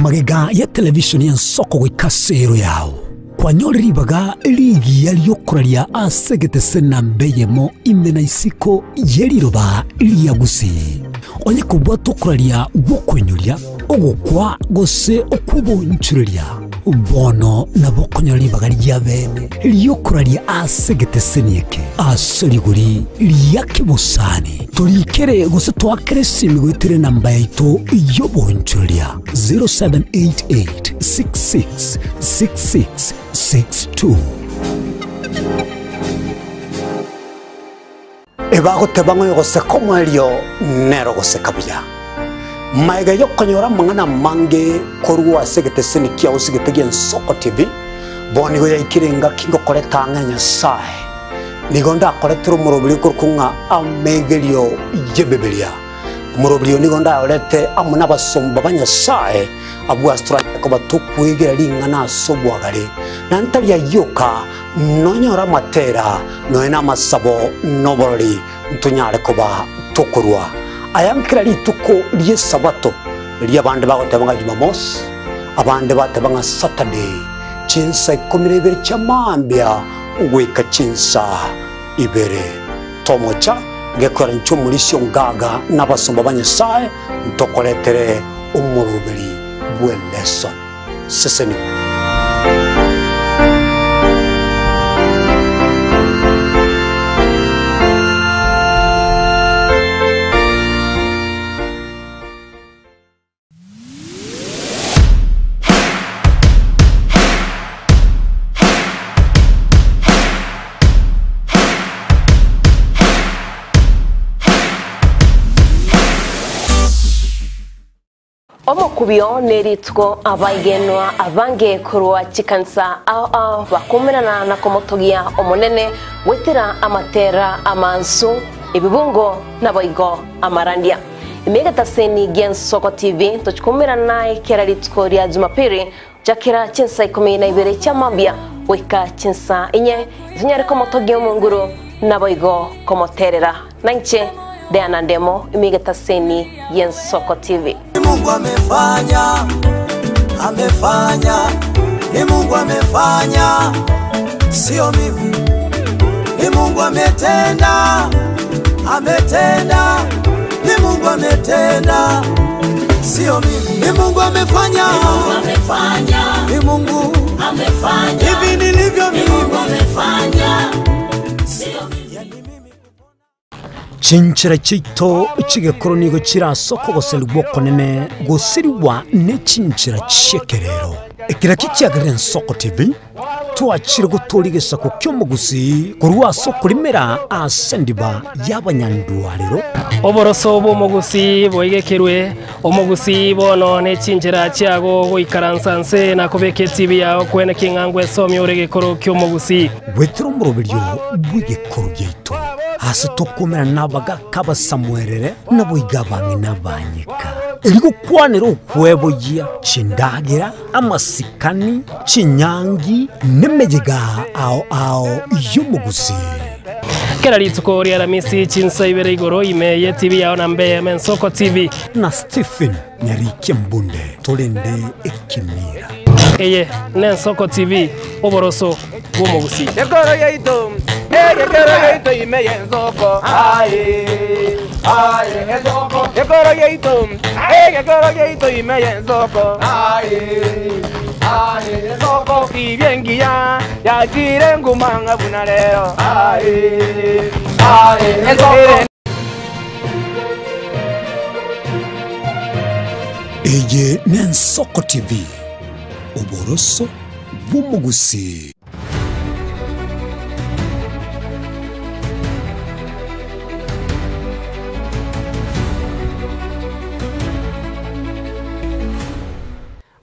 Magega ya televishoni y'ensoko goika ase ero yao, kwanyorire ribaga rigiya ri'okoraria ase egetese namba eyemo ime na isiko ye riroba ria Gusii. Onye kobwata okoraria gw'okoinyoria, ogokwa gose okw'obonchoreria, bono nabo okonyora ribaga ria bene ri'okoraria ase egeteseni eke ase rigori ria kebosani. Torikere gose toakere esimi goetera enamba yaito y'obonchoreria 0788 66 66 62. Ebagoteba ng'a oyogoseka omoerio nere ogoseka buya. Magega y'okonyora amang'ana amange korwa ase egeteseni kiao ase egete gi'Ensoko TV, bono nigo yaikire engaki ngokoreta ang'e Nyasae. Nigo ndakoretere omoroberi okorokwa ng'a amegerio y'Ebibilia. Omoroberi oyo nigo ndayorete amo nabasomba ba Nyasae, abwo ase toranyare koba tokwegera ring'ana ase obwagare, na ntari ayio oka, Nonyore amatera, nonya namasabo, na oborori, ntonyare koba tokorua aya nkera rituko ri'Esabato, riria abande bagoteba ng'a Jumamosi, abande bateba ng'a Saturday, chinsa ikomi na ibere chia mambia goika chinsa ibere. Tomocha gekoera inche omorisia ongaga na abasomba ba Nyasae, ntokoretere omoroberi bw'elesson. Sesenigwa. Omokubio nerituko abaigenwa abange korwa chikanisa ao ao bakumerana na komotogia Omonene goetera amatera amansu, ebibungo naboigo amarandia. Ime egetaseni gi'Ensoko TV tochikumerana naye kera rituko ria Jumapili gochakera chinsa ikomi na ibere chia mambia goika chinsa inye, tonyare komotogia Omonguru naboigo komoterera. Nainche Diana Ndemo, ime egetaseni gi'Ensoko TV. Ni Mungu amefanya, amefanya, ni Mungu amefanya, sio mimi. Ni Mungu ametenda, ametenda, ni Mungu ametenda, sio mimi. Ni Mungu amefanya, ni Mungu amefanya, ni Mungu amefanya, hivi nilivyo mimi, ni Mungu amefanya, sio mimi. Chinchera chiaito chi'egekoro nigo chire ase okogoserigwa okonene gosirigwa ne chinchera chi'ekerero. Eke nakio kiagerire Ensoko TV twachire gotooria egesaku ki'omogusii korwa ase okorimera ase endiba y'abanyandwarero. Oboroso bw'omogusii boigekerwe, omogusii bono ne chinchera chiago goikaransa nse na kobeka etibi yao kwene king'a ngwesomia ore egekoro ki'omogusii. Goetera omoroberio bw'egekoro giaito. Ase tokomerana nabagaaka abasamuerere, naboigo abang'ina abanyeka. Erio gokwanera okweboyia, chindagera, amasikani, chinyangi, nemeyega ao ao y'omogusii. Kera rituko ri'Aramisi chinsa ibere igoro ime y'etibi yao na mbe y'Ensoko TV. Na Stephen Nyarikia Mbunde torende ekemira. Eye n'Ensoko TV, oboroso bw'omogusii. Gekoro yaito, egekoro yaito ime y'ensoko, aye, aye, ensoko. Gekoro yaito, egekoro yaito ime y'ensoko, aye, Aye, esoko ibyengiya yakire ngumanga buna lero. Aye, aye, esoko. Eye n'Ensoko TV, oboroso bw'omogusii.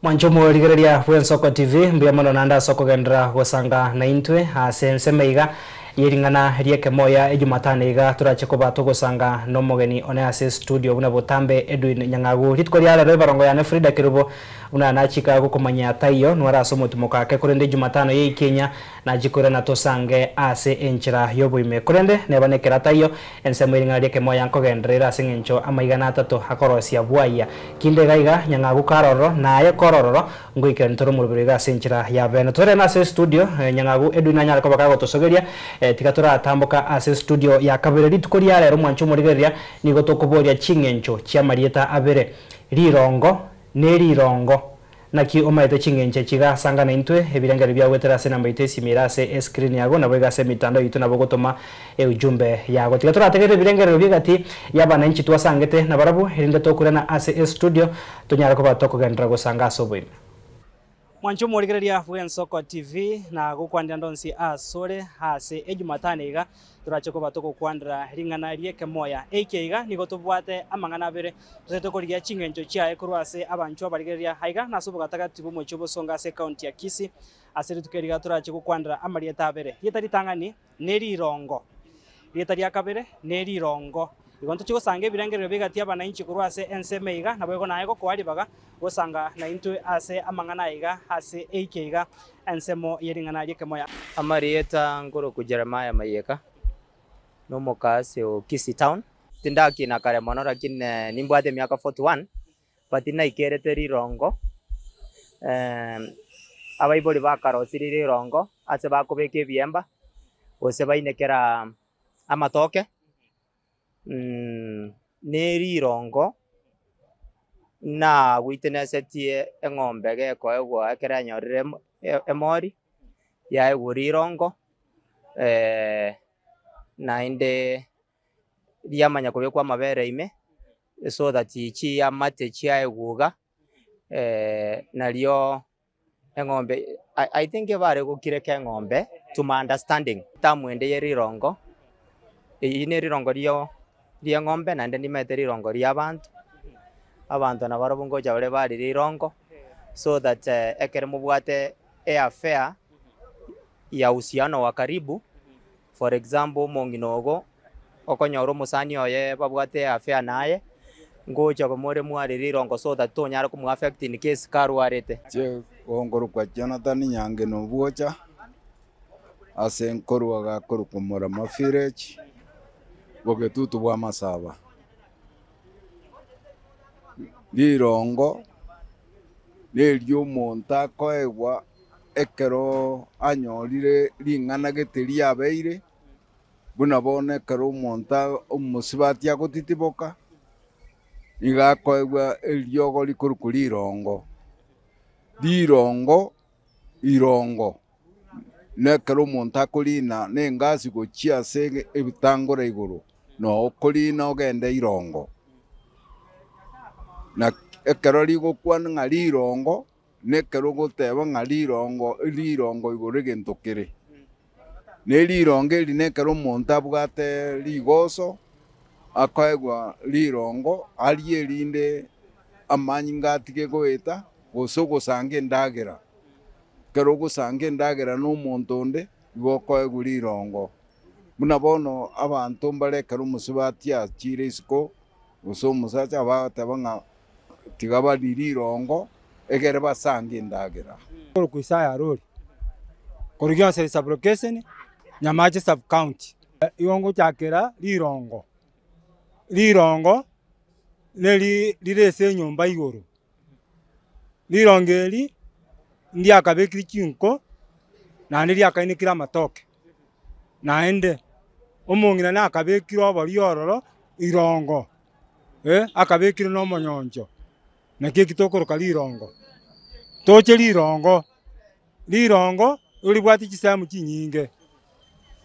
Mwancho omorigereria bw'Ensoko TV, mbuya mono naende ase okogenderera gosanga naintwe ase ensemo iga yering'ana ri'ekemoya ejumatano iga torache koba togosanga na omogeni one ase studio buna botambe Edwin Nyang'agu. Rituko ria rero ebarongo yane Frida Kerubo buna nachika gokomanya taiyo nware ase omotimo kake korende ejumatano ya Ikenya nachikoirana tosange ase enchera y'oboime. Korende neba nekera taiyo ensemo yering'ana ri'ekemoya nkogenderera ase eng'encho amaigana atato akorosia bwaiya. Kinde iga iga Nyang'agu karororo naye korororo ngoikera ntore omorobero iga ase enchera ya bene. Tore ase studio Nyang'agu Edwin anyare koba kagotosogeria tiga toratamboka ase studio ya kabere rituko ria rero mwancho omorigereria nigo tokoboria ching'encho chiamarieta abere rirongo ne rirongo naki omaete ching'encho chigasanga naintwe ebirengero biagwetera ase namba yaito esimira ase escreen yago nabo iga ase emitandao yaito nabo gotoma ujumbe yago. Tiga torategerere ebirengerero biegati y'abananchi twasangete nabarabwo erinde tokurana ase estudio tonyare koba tokogenderera gosanga ase oboime. Mwancho omorigereria bw'Ensoko TV na gokwandera ndonsi asore ase ejumatano iga torache koba togokwandera ring'ana ri'ekemoya. Eike iga nigo tobwate amang'ana abere totete korigia ching'encho chiaye korwa ase abanchwa abarigereria aiga nase obogatagati bw'omochie obosonga ase ekaunti ya Kisii ase rituko eriga torache gokwandera amarieta abere. Rieta ritang'ani ne rirongo, rieta ria kabere ne rirongo. Igo ntoche gosanga ebirengerero bigati abananchi korwa ase ensemo iga nabo igo naye gokoa ribaga gosanga naintwe ase amang'ana iga ase eike iga ensemo yering'ana ri'ekemoya. Amarieta nkoroku Jeremiah Mayeka, nomokasi o Kisii Town. Tindakina kare mono lakini nimbwate emiaka 41, but naikerete rirongo, abaibori bakarosirie rirongo ase bakobeka ebiemba, gose bainekera amatoke, ne rirongo na witnessetie eng'ombe gekoegwa ekero yanyorire emori, yaegwa rirongo, naende riamanya kobekwa amabere ime, so that chiamate chiaegwa iga, nario eng'ombe I think ebare gokireka eng'ombe to my understanding. Term ende ya rirongo, eyio ne rirongo rio ria eng'ombe naende nimanyete rirongo ria abanto, abanto nabarobwo ngocha bare bare rirongo, so that ekero mobwate eaffair ya uhusiano wa karibu, for example omong'ina ogo, okonyora omosani oye babwate eaffair naye, ngocha more mware rirongo so that tonyara komoaffect in case karwarete. Inche nkorokwa Jonathan Nyange Nobwocha, ase nkorwa gakorokwa Murama Village, bogetutu bwa Masaba. Rirongo nerio omonto akoegwa ekero anyorire ring'ana gete riabeire, buna bono ekero omonto omosubati agotitiboka, nigo akoegwa eriogo rikorokwa rirongo. Rirongo irongo nekero omonto akorina na engasi gochia ase ebitangora igoro, no okorina ogende irongo. Na ekero rigokwana ng'a rirongo, nekero ogoteba ng'a rirongo rirongo igoro egento kere. Na erirongo eri nekero omonto abwate rigoso, akoegwa rirongo, arie erinde amanyinga atige goeta, gose ogosanga endagera. Ekero ogosanga endagera na omonto onde, igo okoegwa rirongo. Buna bono abanto mbare ekero omosubati achire isiko, gose omosacha bagoteba ng'a tiga barie rirongo, egere basange endagera. Korokwa Isaya Arori, korugia ase sub-location, Nyamache sub-county. Igo ngochakera rirongo, rirongo neri rire ase enyomba igoro. Rirongo eri ndiakabekire chinko, naende riakainekire amatoke, naende omong'ina nakabekire obori ororo irongo, akabekire na omonyoncho, naki eki tokoroka rirongo. Toche rirongo, rirongo oribwate chisehemu chinyinge,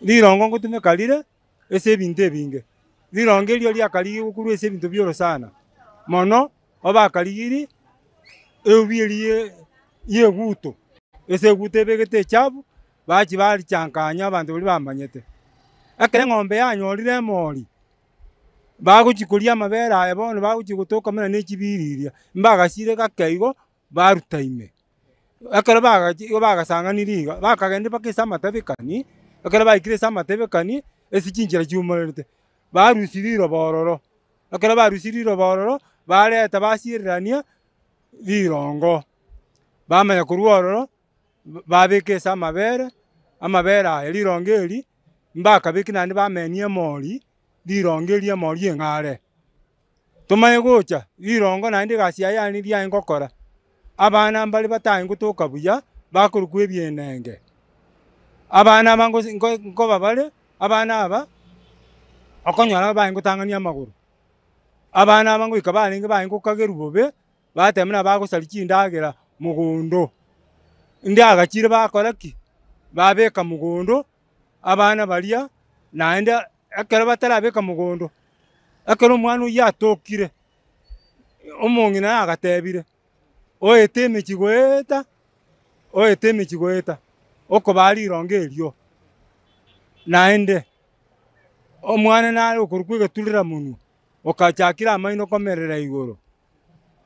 rirongo ngotumeka rire ase ebinto ebinge, rirongo erio riakarigigwe korwa ase ebinto bia orosana, mono obakarigiri eubi eria ya eguto, ase eguto ebegete echafu, bachia barichankanya abanto baria bamanyete. Ekero eng'ombe yanyorire emori, bagochia koria amabere aya bono bagochia gotoka buna na echibiri iria, mbagasire gake igo, baruta ime. Ekero bagachi igo bagasang'anirie iga, bakagenda mpaka ase amatebekani, ekero baikire ase amatebekani, ase chinchera chiumorerete, barusia riroba ororo, ekero barusirie riroba ororo, bareta basiererania rirongo, bamanya korwa ororo, babeka ase amabere, amabere aya rirongo eri, mbakabeke naende bamenia emori, rirongo eria emori eng'are. Tomanye gocha, rirongo naende egasi yaye yaani riaye ngokora, abana mbare batae gotoka buya, bakorokwa ebienenge. Abana aba ngosi nko nkoba bare, abana aba, okonyora baye gotang'ania amagoro. Abana aba ngoika barenge baye gokagerwa bobe, bateba buna bagosaria chindagera mogondo. Ndiagachire bakora ki? Babeka mogondo, abana baria, naende ekero batarabeka mogondo, ekero omwana oyio atokire, omong'ina agatebire, oete emechie goeta, oete emechie goeta, okobaa rirongo erio. Naende, omwana nare okorokwa egeturera monwe, okachakire amaino komerera igoro,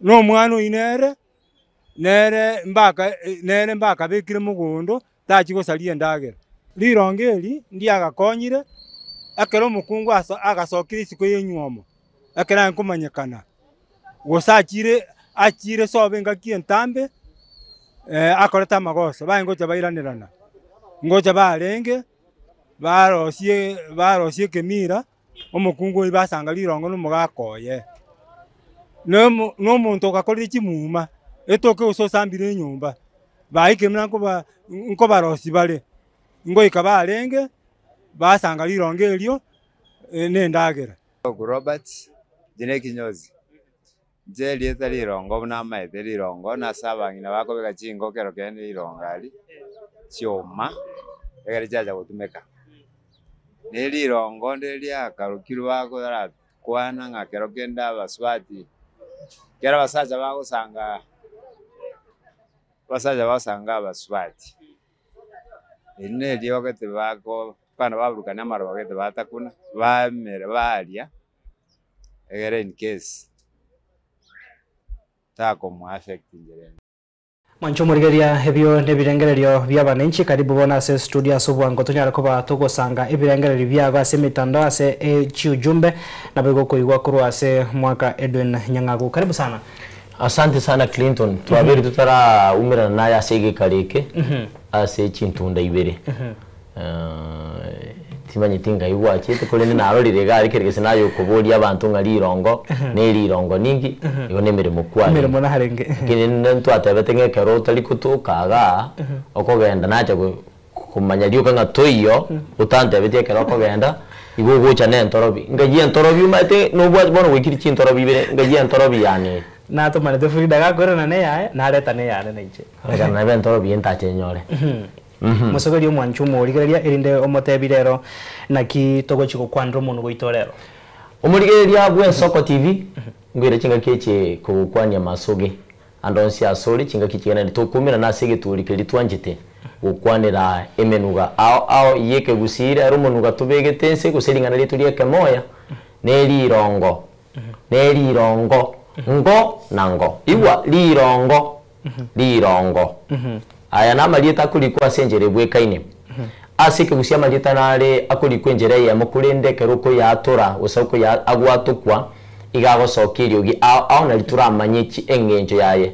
na omwana oyio nere, nere mbaka nere mbakabekire mogondo, tachia gosaria endagera. Rirongo eri ndiagakonyire, ekero omokungu aso agasokire isiko y'enywomo, ekero aye nkomanyekana, gose achire achire sobo engaki entambe, akorete amagoso, baye ngocha bairanerana, ngocha barenge, barosie barosie ekemira, omokungu oyio basanga rirongo na omogaka oye. Na omo na omonto ogakorire chimuma, etoke gose osambire enyomba, baikire buna nkoba nkobarosia bare, ngoika barenge, basanga rirongo erio na endagera. Ogu Robert, inche ne ekinyozi, inche erieta rirongo buna amaete rirongo nase abang'ina bakobeka chingo kero kende rirongo aria, chioma, ekero chiacha gotumeka. Na erirongo ndire riakarokirwe bakora kwana ng'a kero kende abasubati, ekero abasacha bagosanga abasacha bagosanga abasubati, eri na eriogo tibako abana baburukania amaroba gete batakuna, bamera baria, egere in case takomo affect inchera ende. Mwanche omorigereria ebio nebirengererio bi'abananchi karibu bono ase studio ase obwango tonyare koba togosanga ebirengererio biago ase emitandao ase chiujumbe naboigo okoigwa korwa ase mwaka Edwin Nyang'agu karibu sana. Asante sana Clinton, twabeire totaraumerana naye ase egekaro eke ase chintunda ibere. Timanyeti ngai gwachete korende narorire iga aria kere gese naye okoboria abanto ng'a rirongo ne rirongo ninki igo ne emeremo kwarenge. Emeremo narenge. Lakini ntwatebete ng'a ekero otari gotoka igaa okogenda nacha komanya rioka ng'a toiyo otantebetie ekero okogenda igo ogocha na entorobi. Ngai entorobi omanyete nobwate bono gwaikire chintorobi ibere ngai entorobi yane ere. Natomanete Frida gakoirana neyaye nareta neyane nainche. Korokana nabe entorobi eye ntache nyore. Mosogerie omwanchwa omorigereria, erinde omotebi rero, Naki togochia gokwanera omonwa goito rero? Omorigereria bw'Ensoko TV, ngoire chingaki echi kogokwania masoge ande onsi asore, chingaki chigenderete tokomerana ase egetwori keria twanchete gokwanera emenuga ao ao y'ekegusii rero omonuga tobegete ense gose ring'ana riaito ri'ekemoya nerirongo nerirongo ngo na ngo igwa rirongo rirongo. Aya namarieta akorikwa ase enchera ebwekaine. Ase ekegusia amarieta nare akorikwa enchera eyemo korende ekero okoyaatora gose okoya agwatokwa iga agosokia eriogi ao ao nari toramanye chi eng'encho yaye.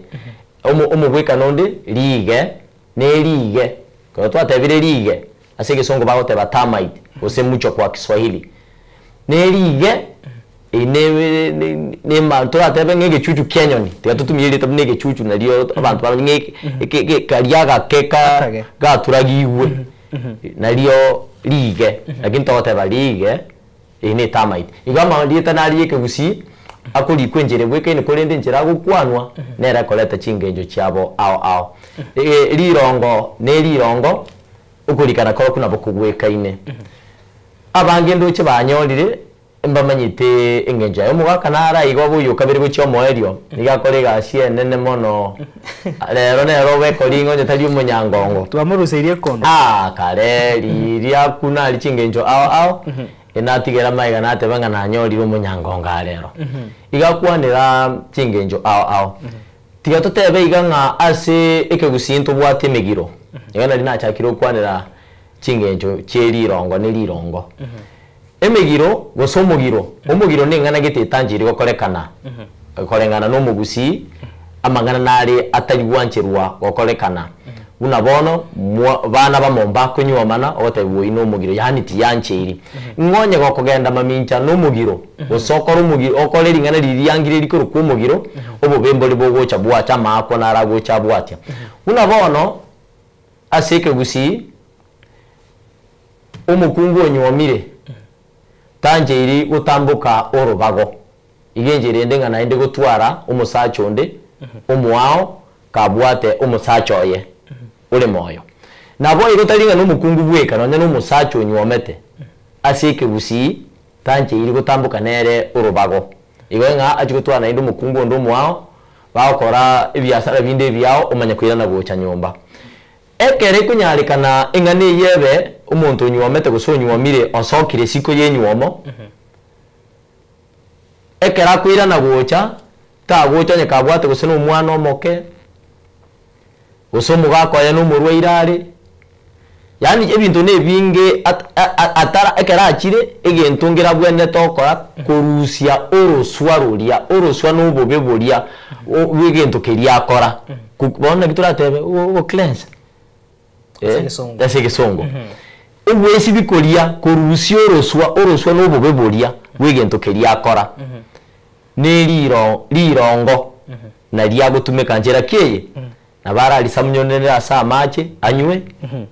Omo omobwekano onde riige ne riige ekero twatebire riige ase egesongo bagoteba termite gose muchwa kwa kiswahili. Ne riige Eye ne toratebe ng'a egechuchu ki'enyoni, tiga totumie erieta buna egechuchu nario abanto bamanye ng'a eke eke karia agake ka gaturagigwe nario riige, lakini togoteba riige, eye ne termite. Igo amarieta nare ya ekegusii, Akorikwa enchera ebwekaine korende enchera agokwanwa nere ekoreta chingencho chiabo ao ao. Rirongo ne rirongo, okorikana korokwo nabo kogwekaine. Abange ndoche banyorire mbamanyete engencho yaye. Omogaka nare aiga obe oyo kabere gochia omoerio, nigo akora egasi enene mono, rero nere obekoringa onye tari omonyangongo. Twamoruseirie ekondo. Ah, kare riria akuna aria chingencho ao ao, Natigera amaiga nateba ng'a nanyorire omonyangongo aa rero. Iga akwanera chingencho ao ao. Tiga totebe iga ng'a ase ekegusii ntobwate emegiro. Iga nari nachakire gokwanera chingencho chie rirongo ne rirongo. Emegiro gose omogiro, omogiro na eng'ana gete etancheiri gokorekana koreng'ana na omogusii, amang'ana nare atari gwancherwa gokorekana. Buna bono, mwa, bana bamo mbakonyuomana, ogotebiwa oyio nomogiro, yaani tiyancheiri. Ng'a onye gokogenda mamincha nomogiro, gose okore omogiro, okore ring'ana riria riangire rikorokwa omogiro, obobe mbore bogocha bwacha, amaakwa naro agocha abwatia. Buna bono, ase ekegusii, omokungu onyuomire, tancheiri gotamboka orobago, Iga enchera ende ng'a naende gotwara omosacha onde omoao kabwate omosacha oye ore moyo. Naboigo tari ng'a nomokungu bweka nonya nomosacha onyuomete ase ekegusii tancheiri gotamboka nere orobago. Igo ng'a achie gotwara naende omokungu onde omoao bagokora ebiasara binde ebiao omanye koirana gocha nyomba. Ekero ekonyarekana eng'ana eyio ebe omonto onyuomete gose onyuomire osokire isiko y'enyuomo, Ekero akoirana gocha, tagocha onye kabwate gose nomwana omoke, gose omogaka oye nomorwaire are, yaani ebinto na ebinge at- a- a- atara ekero achire, egento nkere abwenerete gokora korusia oroswa roria, oroswa na obobe boria o bwa egento keria akora. Ko bono naki toratebe ogo ogo cleanse Ase egesongo. ase egesongo. Ogwesibia koria korusia oroswa, oroswa na obobe boria bw'egento keria akora, ne riro rirongo nario agotumeka nchera ki eye? Nabo ararisamunyonere ase amache anywe,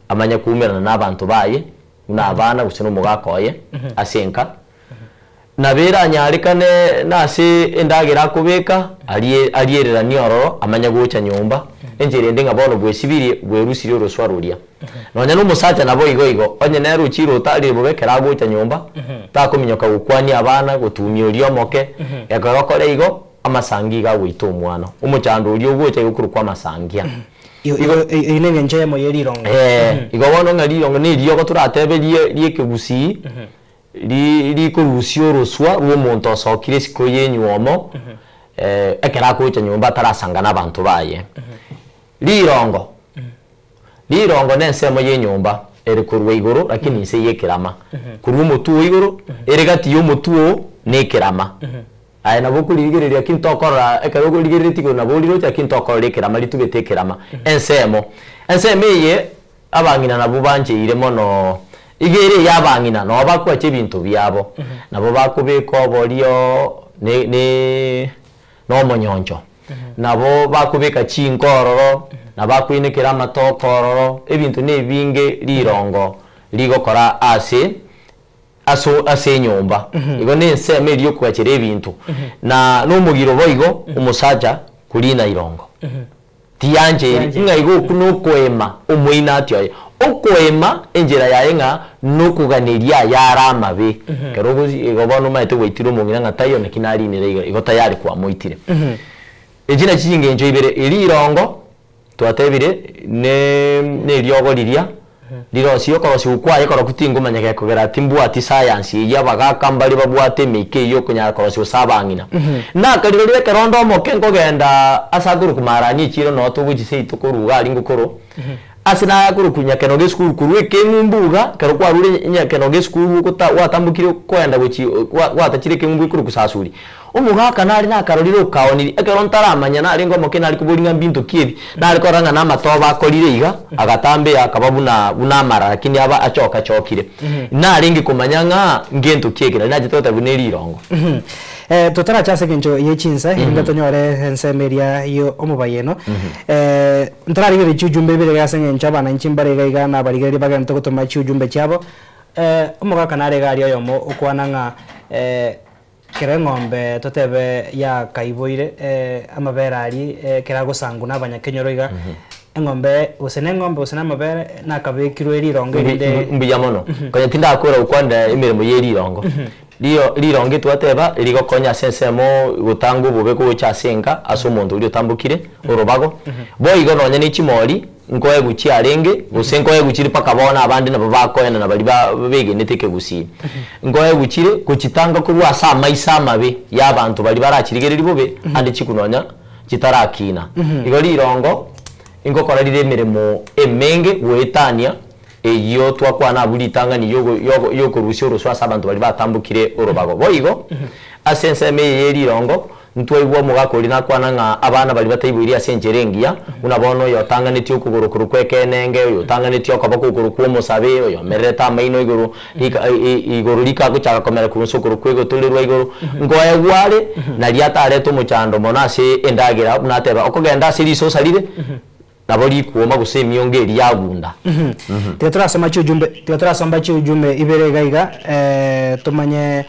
amanye koumerana na abanto baye, buna abana gose na omogaka oye ase enka. Nabo eranyarekane nase endagera akobeka, arie ariereranie ororo, amanye gocha nyomba, enchera ende ng'a bono bwesibirie, bwerusirie oroswa roria. Nonya na omosacha nabo igo igo, onye nere ochire otarire bobe ekero agocha nyomba, takominyoka gokwania abana, gotumia oria omoke, ekero okore igo, amasangi iga agoita omwana. Omochando oria ogocha igo okorokwa amasangia. Igo eyio nengencho eyemo ye rirongo. Eeh, igo bono ng'a rirongo na eriogo toratebe rie riekegusii, Ri rikorusia oroswa rw'omonto osokire isiko y'enywomo, ekero agocha nyomba atarasanga nabanto baye. Rirongo, rirongo nensemo y'enyomba ere korwa igoro lakini inse y'ekerama. Korwa omotwe oo igoro, ere gati y'omotwe oo na ekerama. Aye nabo okorigereria lakini tokorora ekero okorigereretie igoro nabo oriroche lakini tokorora ekerama ritubete ekerama. Ensemo, ensemo eye Abang'ina nabwo bancheire mono. Iga ere ey'abang'ina, nabo bakwacha ebinto biabo, nabo bakobeka oborio ne ne nomonyoncho, nabo bakobeka chinko ororo, nabo bakoinekera amatoke ororo, ebinto na ebinge rirongo rigokora ase aso ase enyomba. Igo na ensemo eria yokwachera ebinto. Na nomogiro boigo omosacha korina irongo. Tiyancheiri, ng'a igo okwo nokoema omoinati oye. Okoema enchera yaye ng'a nokoganeria ayare amabe. Ekero ogosi igo bono omanyete gwaitire omong'ina ng'a taiyo naki narinire iga, igo tayari kwamoitire. Echi nachi chingencho ibere, rirongo twatebire ne neriogo riria rirosie okorosiwa kwaye korokwo tingomanya gekogera timbwati science eyio abagaka mbare babwate emeika eyio okonyara korosia gose abang'ina. Nakarirorio ekero onde omoke nkogenda ase akorokwa Marani echiro noo togochia seito korwa iga aria ngokoro, ase nakorokwa Nyakenogo esukuru korwa ekeng'umbu iga ekero kwarure Nyakenogo esukuru ogota gwatambokire koenda gochia gwa gwatachire ekeng'umbu gekorokwa Sasuri. Omogaka nare nakarorire okaoniri, ekero ntaramanya narenge omoke nare koboria ng'a mbinto ki ebi, nare korora ng'a namatobe akorire iga, agatambea akaba buna buna amara lakini aba achokachokire. Narenge komanya ng'a ngento ki eke, nari nachete goteba buna erirongo. Totaracha ase engencho ye chinsa, erinde tonyore ensemo eria yo omobayeno, ntararigereria chiujumbe ibere iga ase eng'encho abananchi mbare iga iga na abarigereria bagenderete gotoma chiujumbe chiabo, omogaka nare iga aria oyomo okwana ng'a. Kera eng'ombe totebe yakaiboire amabere aria ekero agosangwa na abanyakenyoro iga, eng'ombe gose na eng'ombe gose na amabere nakabekirwe rirongo erinde. Mbuya mono. Konya tindakora gokwanera emeremo ye rirongo. Rio rirongo twateba rigokonya ase ensemo gotanga obobe gocha ase enka ase omonto oria otambokire orobago. Boigo nonya ne chimori nkoegwa chiarenge gose nkoegwa chire mpaka bono abande nabo bakoenana baria ba begenete ekegusii. Nkoegwa chire gochitanga korwa ase amaiso amabe ya abanto baria barachirigereria bobe ande chikwa nonya chitarakina. Igo rirongo ingokora rire emeremo emenge goetania eyio twakwana abwo ritang'ani yogo yogo yokorusia oroso ase abanto baria batambokire orobago. Boigo ase ensemo eye ye rirongo Ntwaigwa omogaka oria nakwana ng'a abana baria bataiboiri ase enchera engiya, buna bono oyotang'anetie okogoro korwa kw'ekenenge, oyotang'anetie okoboko korwa kw'omosabe, oyomererete amaino igoro rika igoro rikagochaka komera korwa inse okorwa kw'egotorerwa igoro, nkoegwa are, nario atarete omochando mono ase endagera, buna ateba, okogenda ase risosa rire, nabo rikuoma gose emiongo eria yagunda. Tiga torasoma chiujumbe tiga torasomba chiujumbe ibere iga iga tomanye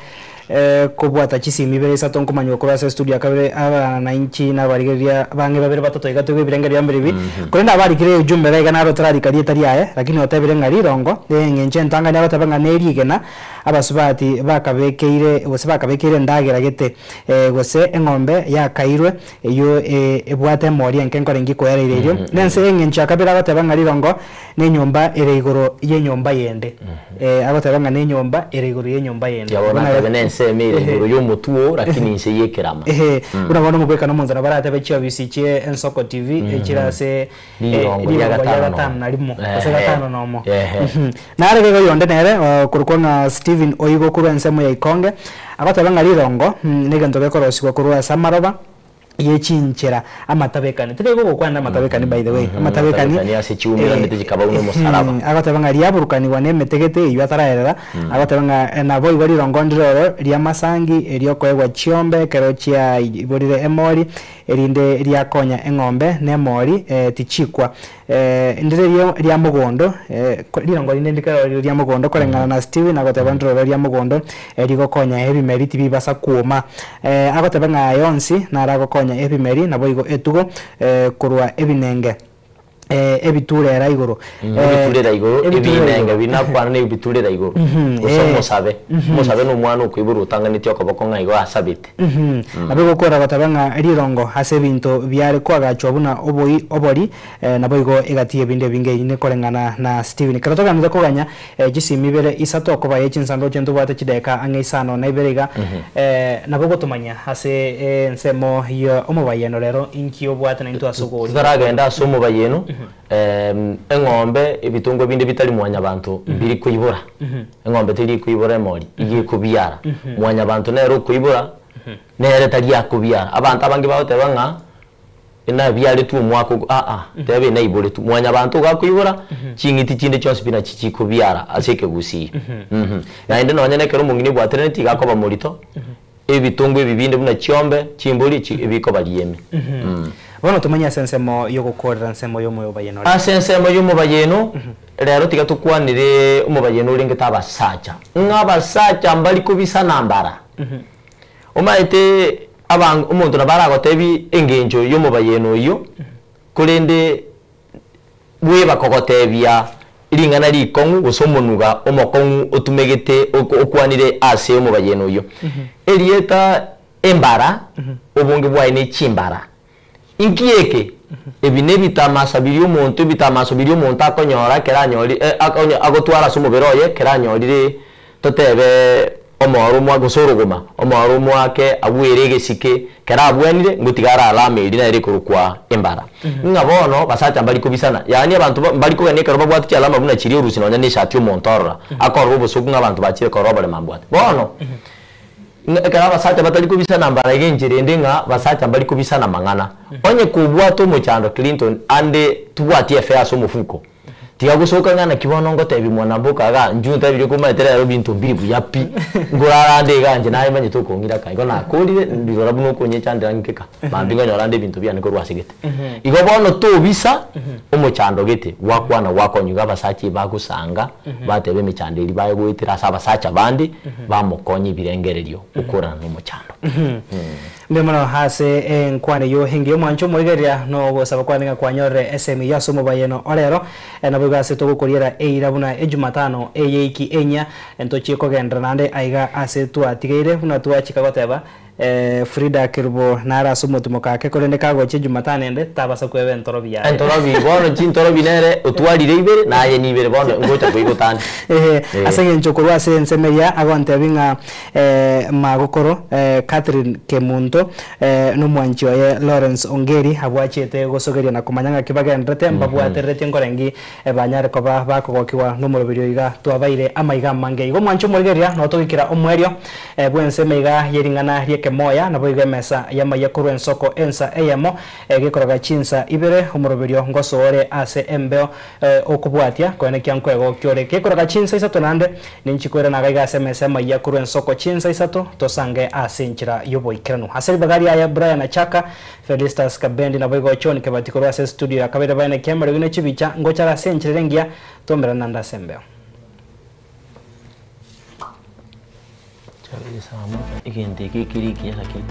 kobwata chisimi ibere isato nkomanywa korwa ase estudio ya kabere abananchi na abarigereria bang'e babere batato iga toigwe ebirenge bia mbere ebi. Korende abarikire ejumbe iga iga naro torarika rieta riaye lakini otebire ng'a rirongo eng'encho entang'ani agoteba ng'a nerigena abasubati bakabekeire gose bakabekeire endagera gete gose eng'ombe yakairwe Eyio ebwate emori enke nkorenge koereire erio, na ense engencho ya kabere agoteba ng'a rirongo nenyomba ere igoro y'enyomba yende. Agoteba ng'a nenyomba ere igoro y'enyomba yende. Tiga bono atebe nensemo ere igoro y'omotwe oo, lakini inse y'ekerama. Buna bono omobwekano omonto nabo aratebe chiofisi chie Ensoko TV echire ase Rirongo ria rirongo ria gatano gatano na rimo gose gatano na omo. Ehe. Nare iga oyonde nere okorokwa ng'a Stephen Oigo korwa ensemo ya Ikonge, agoteba ng'a rirongo negento gekorosigwa korwa ase amaroba ye chinchera amatabekani. Tari igo ogokwana amatabekani by the way, amatabekani Amatabekani ase chiumiranete chikaba buna omosaraba. Agoteba ng'a riaburukanigwa na emete gete eyio ataraerera, agoteba ng'a naboigo rirongo ndire oro ri'amasangi eriokoegwa chiombe ekero chiaiborire emori, erinde riakonya eng'ombe na emori tichikwa. Ndire rio ria mogondo, rirongo rinde ndikare rire ria mogondo koreng'ana na Steven agoteba ndire oro ria mogondo rigokonya ebimeri tibibasa kwoma. Agoteba ng'a aya onsi naro agokonya ebimeri naboigo etugo korwa ebinenge ebiturera igoro. Ebiturera igoro, ebinenge binakwana na ebiturera igoro. Gose omosabe, omosabe na omwana okoiborwa otang'anetie okoboko ng'a igo asabete. Nabo egokora goteba ng'a rirongo ase ebinto biare koagachwa buna oboi obori, naboigo egati y'ebinto ebinge ine koreng'ana na Stephen. Ekero togenderete koganya chisimi ibere isato okoba ye chinsanduku chiaito ntobwate chidakika ang'e isano na ibere iga, nabo ogotomanya ase ensemo ya omobayeno rero inki obwate naintwe ase ogocha. Totaragenda ase omobayeno, eng'ombe ebitongwa binde bitari mwanyabanto mbiri koibora. Eng'ombe teri ekoibora emori, iga ekobiara. Mwanyabanto nere okoibora, nere tari akobiara. Abanto abange bagoteba ng'a nabiaretwe omwaka ogo, aa, teba naiboretwe. Mwanyabanto iga akoibora, ching'iti chinde chionsi pi nachi chikobiara ase ekegusii. Naende nonye na ekero omong'ina ebwateraneti iga akoba morito, ebitongwa ebi binde buna chiombe, chimbori echi ebikoba rieme. Bono tomanye ase ensemo y'ogokoorera ensemo y'omobayeno ore. Ase ensemo y'omobayeno, rero tiga tokwanere omobayeno orengete abasacha, ng'a abasacha mbari kobisana mbara. Omanyete aban omonto nabo aragotebie engencho y'omobayeno oyio, korende bweba kogotebia ring'ana rikong'u gose omonuga omokong'u otumegete okwanire ase omobayeno oyio. Erieta embara, obonge bwaye ne chimbara. Inki eke? Ebi nebitamasa biria omonto ebitamaso biria omonto akonyora ekero anyori agotwara ase omobere oye ekero anyorire totebe omoro omwa gose orogoma, omoro omoake agwere egesike, ekero abwenire ngotiga arare amo eria nere ekorokwa embara. Ng'a bono basacha mbari kobisana, yaani abanto ba mbari kogenda ekero babwate chialama buna chiria orusia nonya na eshati omonto orora, akorora obosoku ng'a abanto bachire korora oboremo mbwate. Bono, ng'a ekero abasacha batari kobisana mbara iga enchera ende ng'a basacha mbari kobisana mang'ana. Onye kobwate omochando Clinton ande tobwati efare ase omofuko. Tiga gosoka ng'a naki bono ngotebi mwanamboka igaa, inchuo ntebirie komaete rero binto mbiri buya pi, nkorara ande igaa inche naye manyete okong'ira ka. Igo nakorire, ndirora buna okonyechandera nkeka, mambia nkonyora ande ebinto biane korwa ase gete. Igo bono tobisa omochando gete, gwakwana gwakonywa iga abasacha ebagosanga, bateba emechando eria baye goetera ase abasacha bande, bamokonya ebirengererio gokorana na omochando. Mbuya mono ase enkwana eyio engiya omwancho omorigereria na ogosaba kwane ng'a kwanyorire esemi eyio ase omobayeno orero naboigo ase togokoriera eira buna ejumatano eyeiki enyia ntochie kogenderera naende aiga ase twatigeire buna twachika goteba Frida Kerubo nare ase omotimo kake korende kagochia ejumatano ende tabasa kweba entorobi yaye. Entorobi bono chintorobi nere otwarire ibere naye nibere bono ngocha koigota ande. Ehe, ase eng'encho korwa ase ensemo eria agontebia ng'a magokoro Catherine Kemunto nomwanchi oye Lawrence Ongeri abwo achiete gosogeria na komanya ng'aki bagendererete mbabwatereretie nkorengi banyare koba bakogokigwa nomoroberio iga twabaire amaiga amange. Igo mwanche omorigereria noo togoikera omoerio bw'ensemo iga yering'ana riekemoya naboigo emesa y'amaiya korwa ensoko ensa eyemo gekoroga chinsa ibere omoroberio ngosoore ase embeo okobwatia koenekia nkwegokio ore gekoroga chinsa isato naende Ninchi koirana agaiga ase emesa y'amaiya korwa ensoko chinsa isato, tosange ase enchera y'oboikeranu. Ase ribaga riaye Brian Achaka, Felistus Kabendi naboigo John Kebati korwa ase estudio ya kabere baene kiamerigwe ne chibicha, ngochare ase enchera ere engiya, tomerane naende ase embeo. Egento eke ekere ekiya lakini.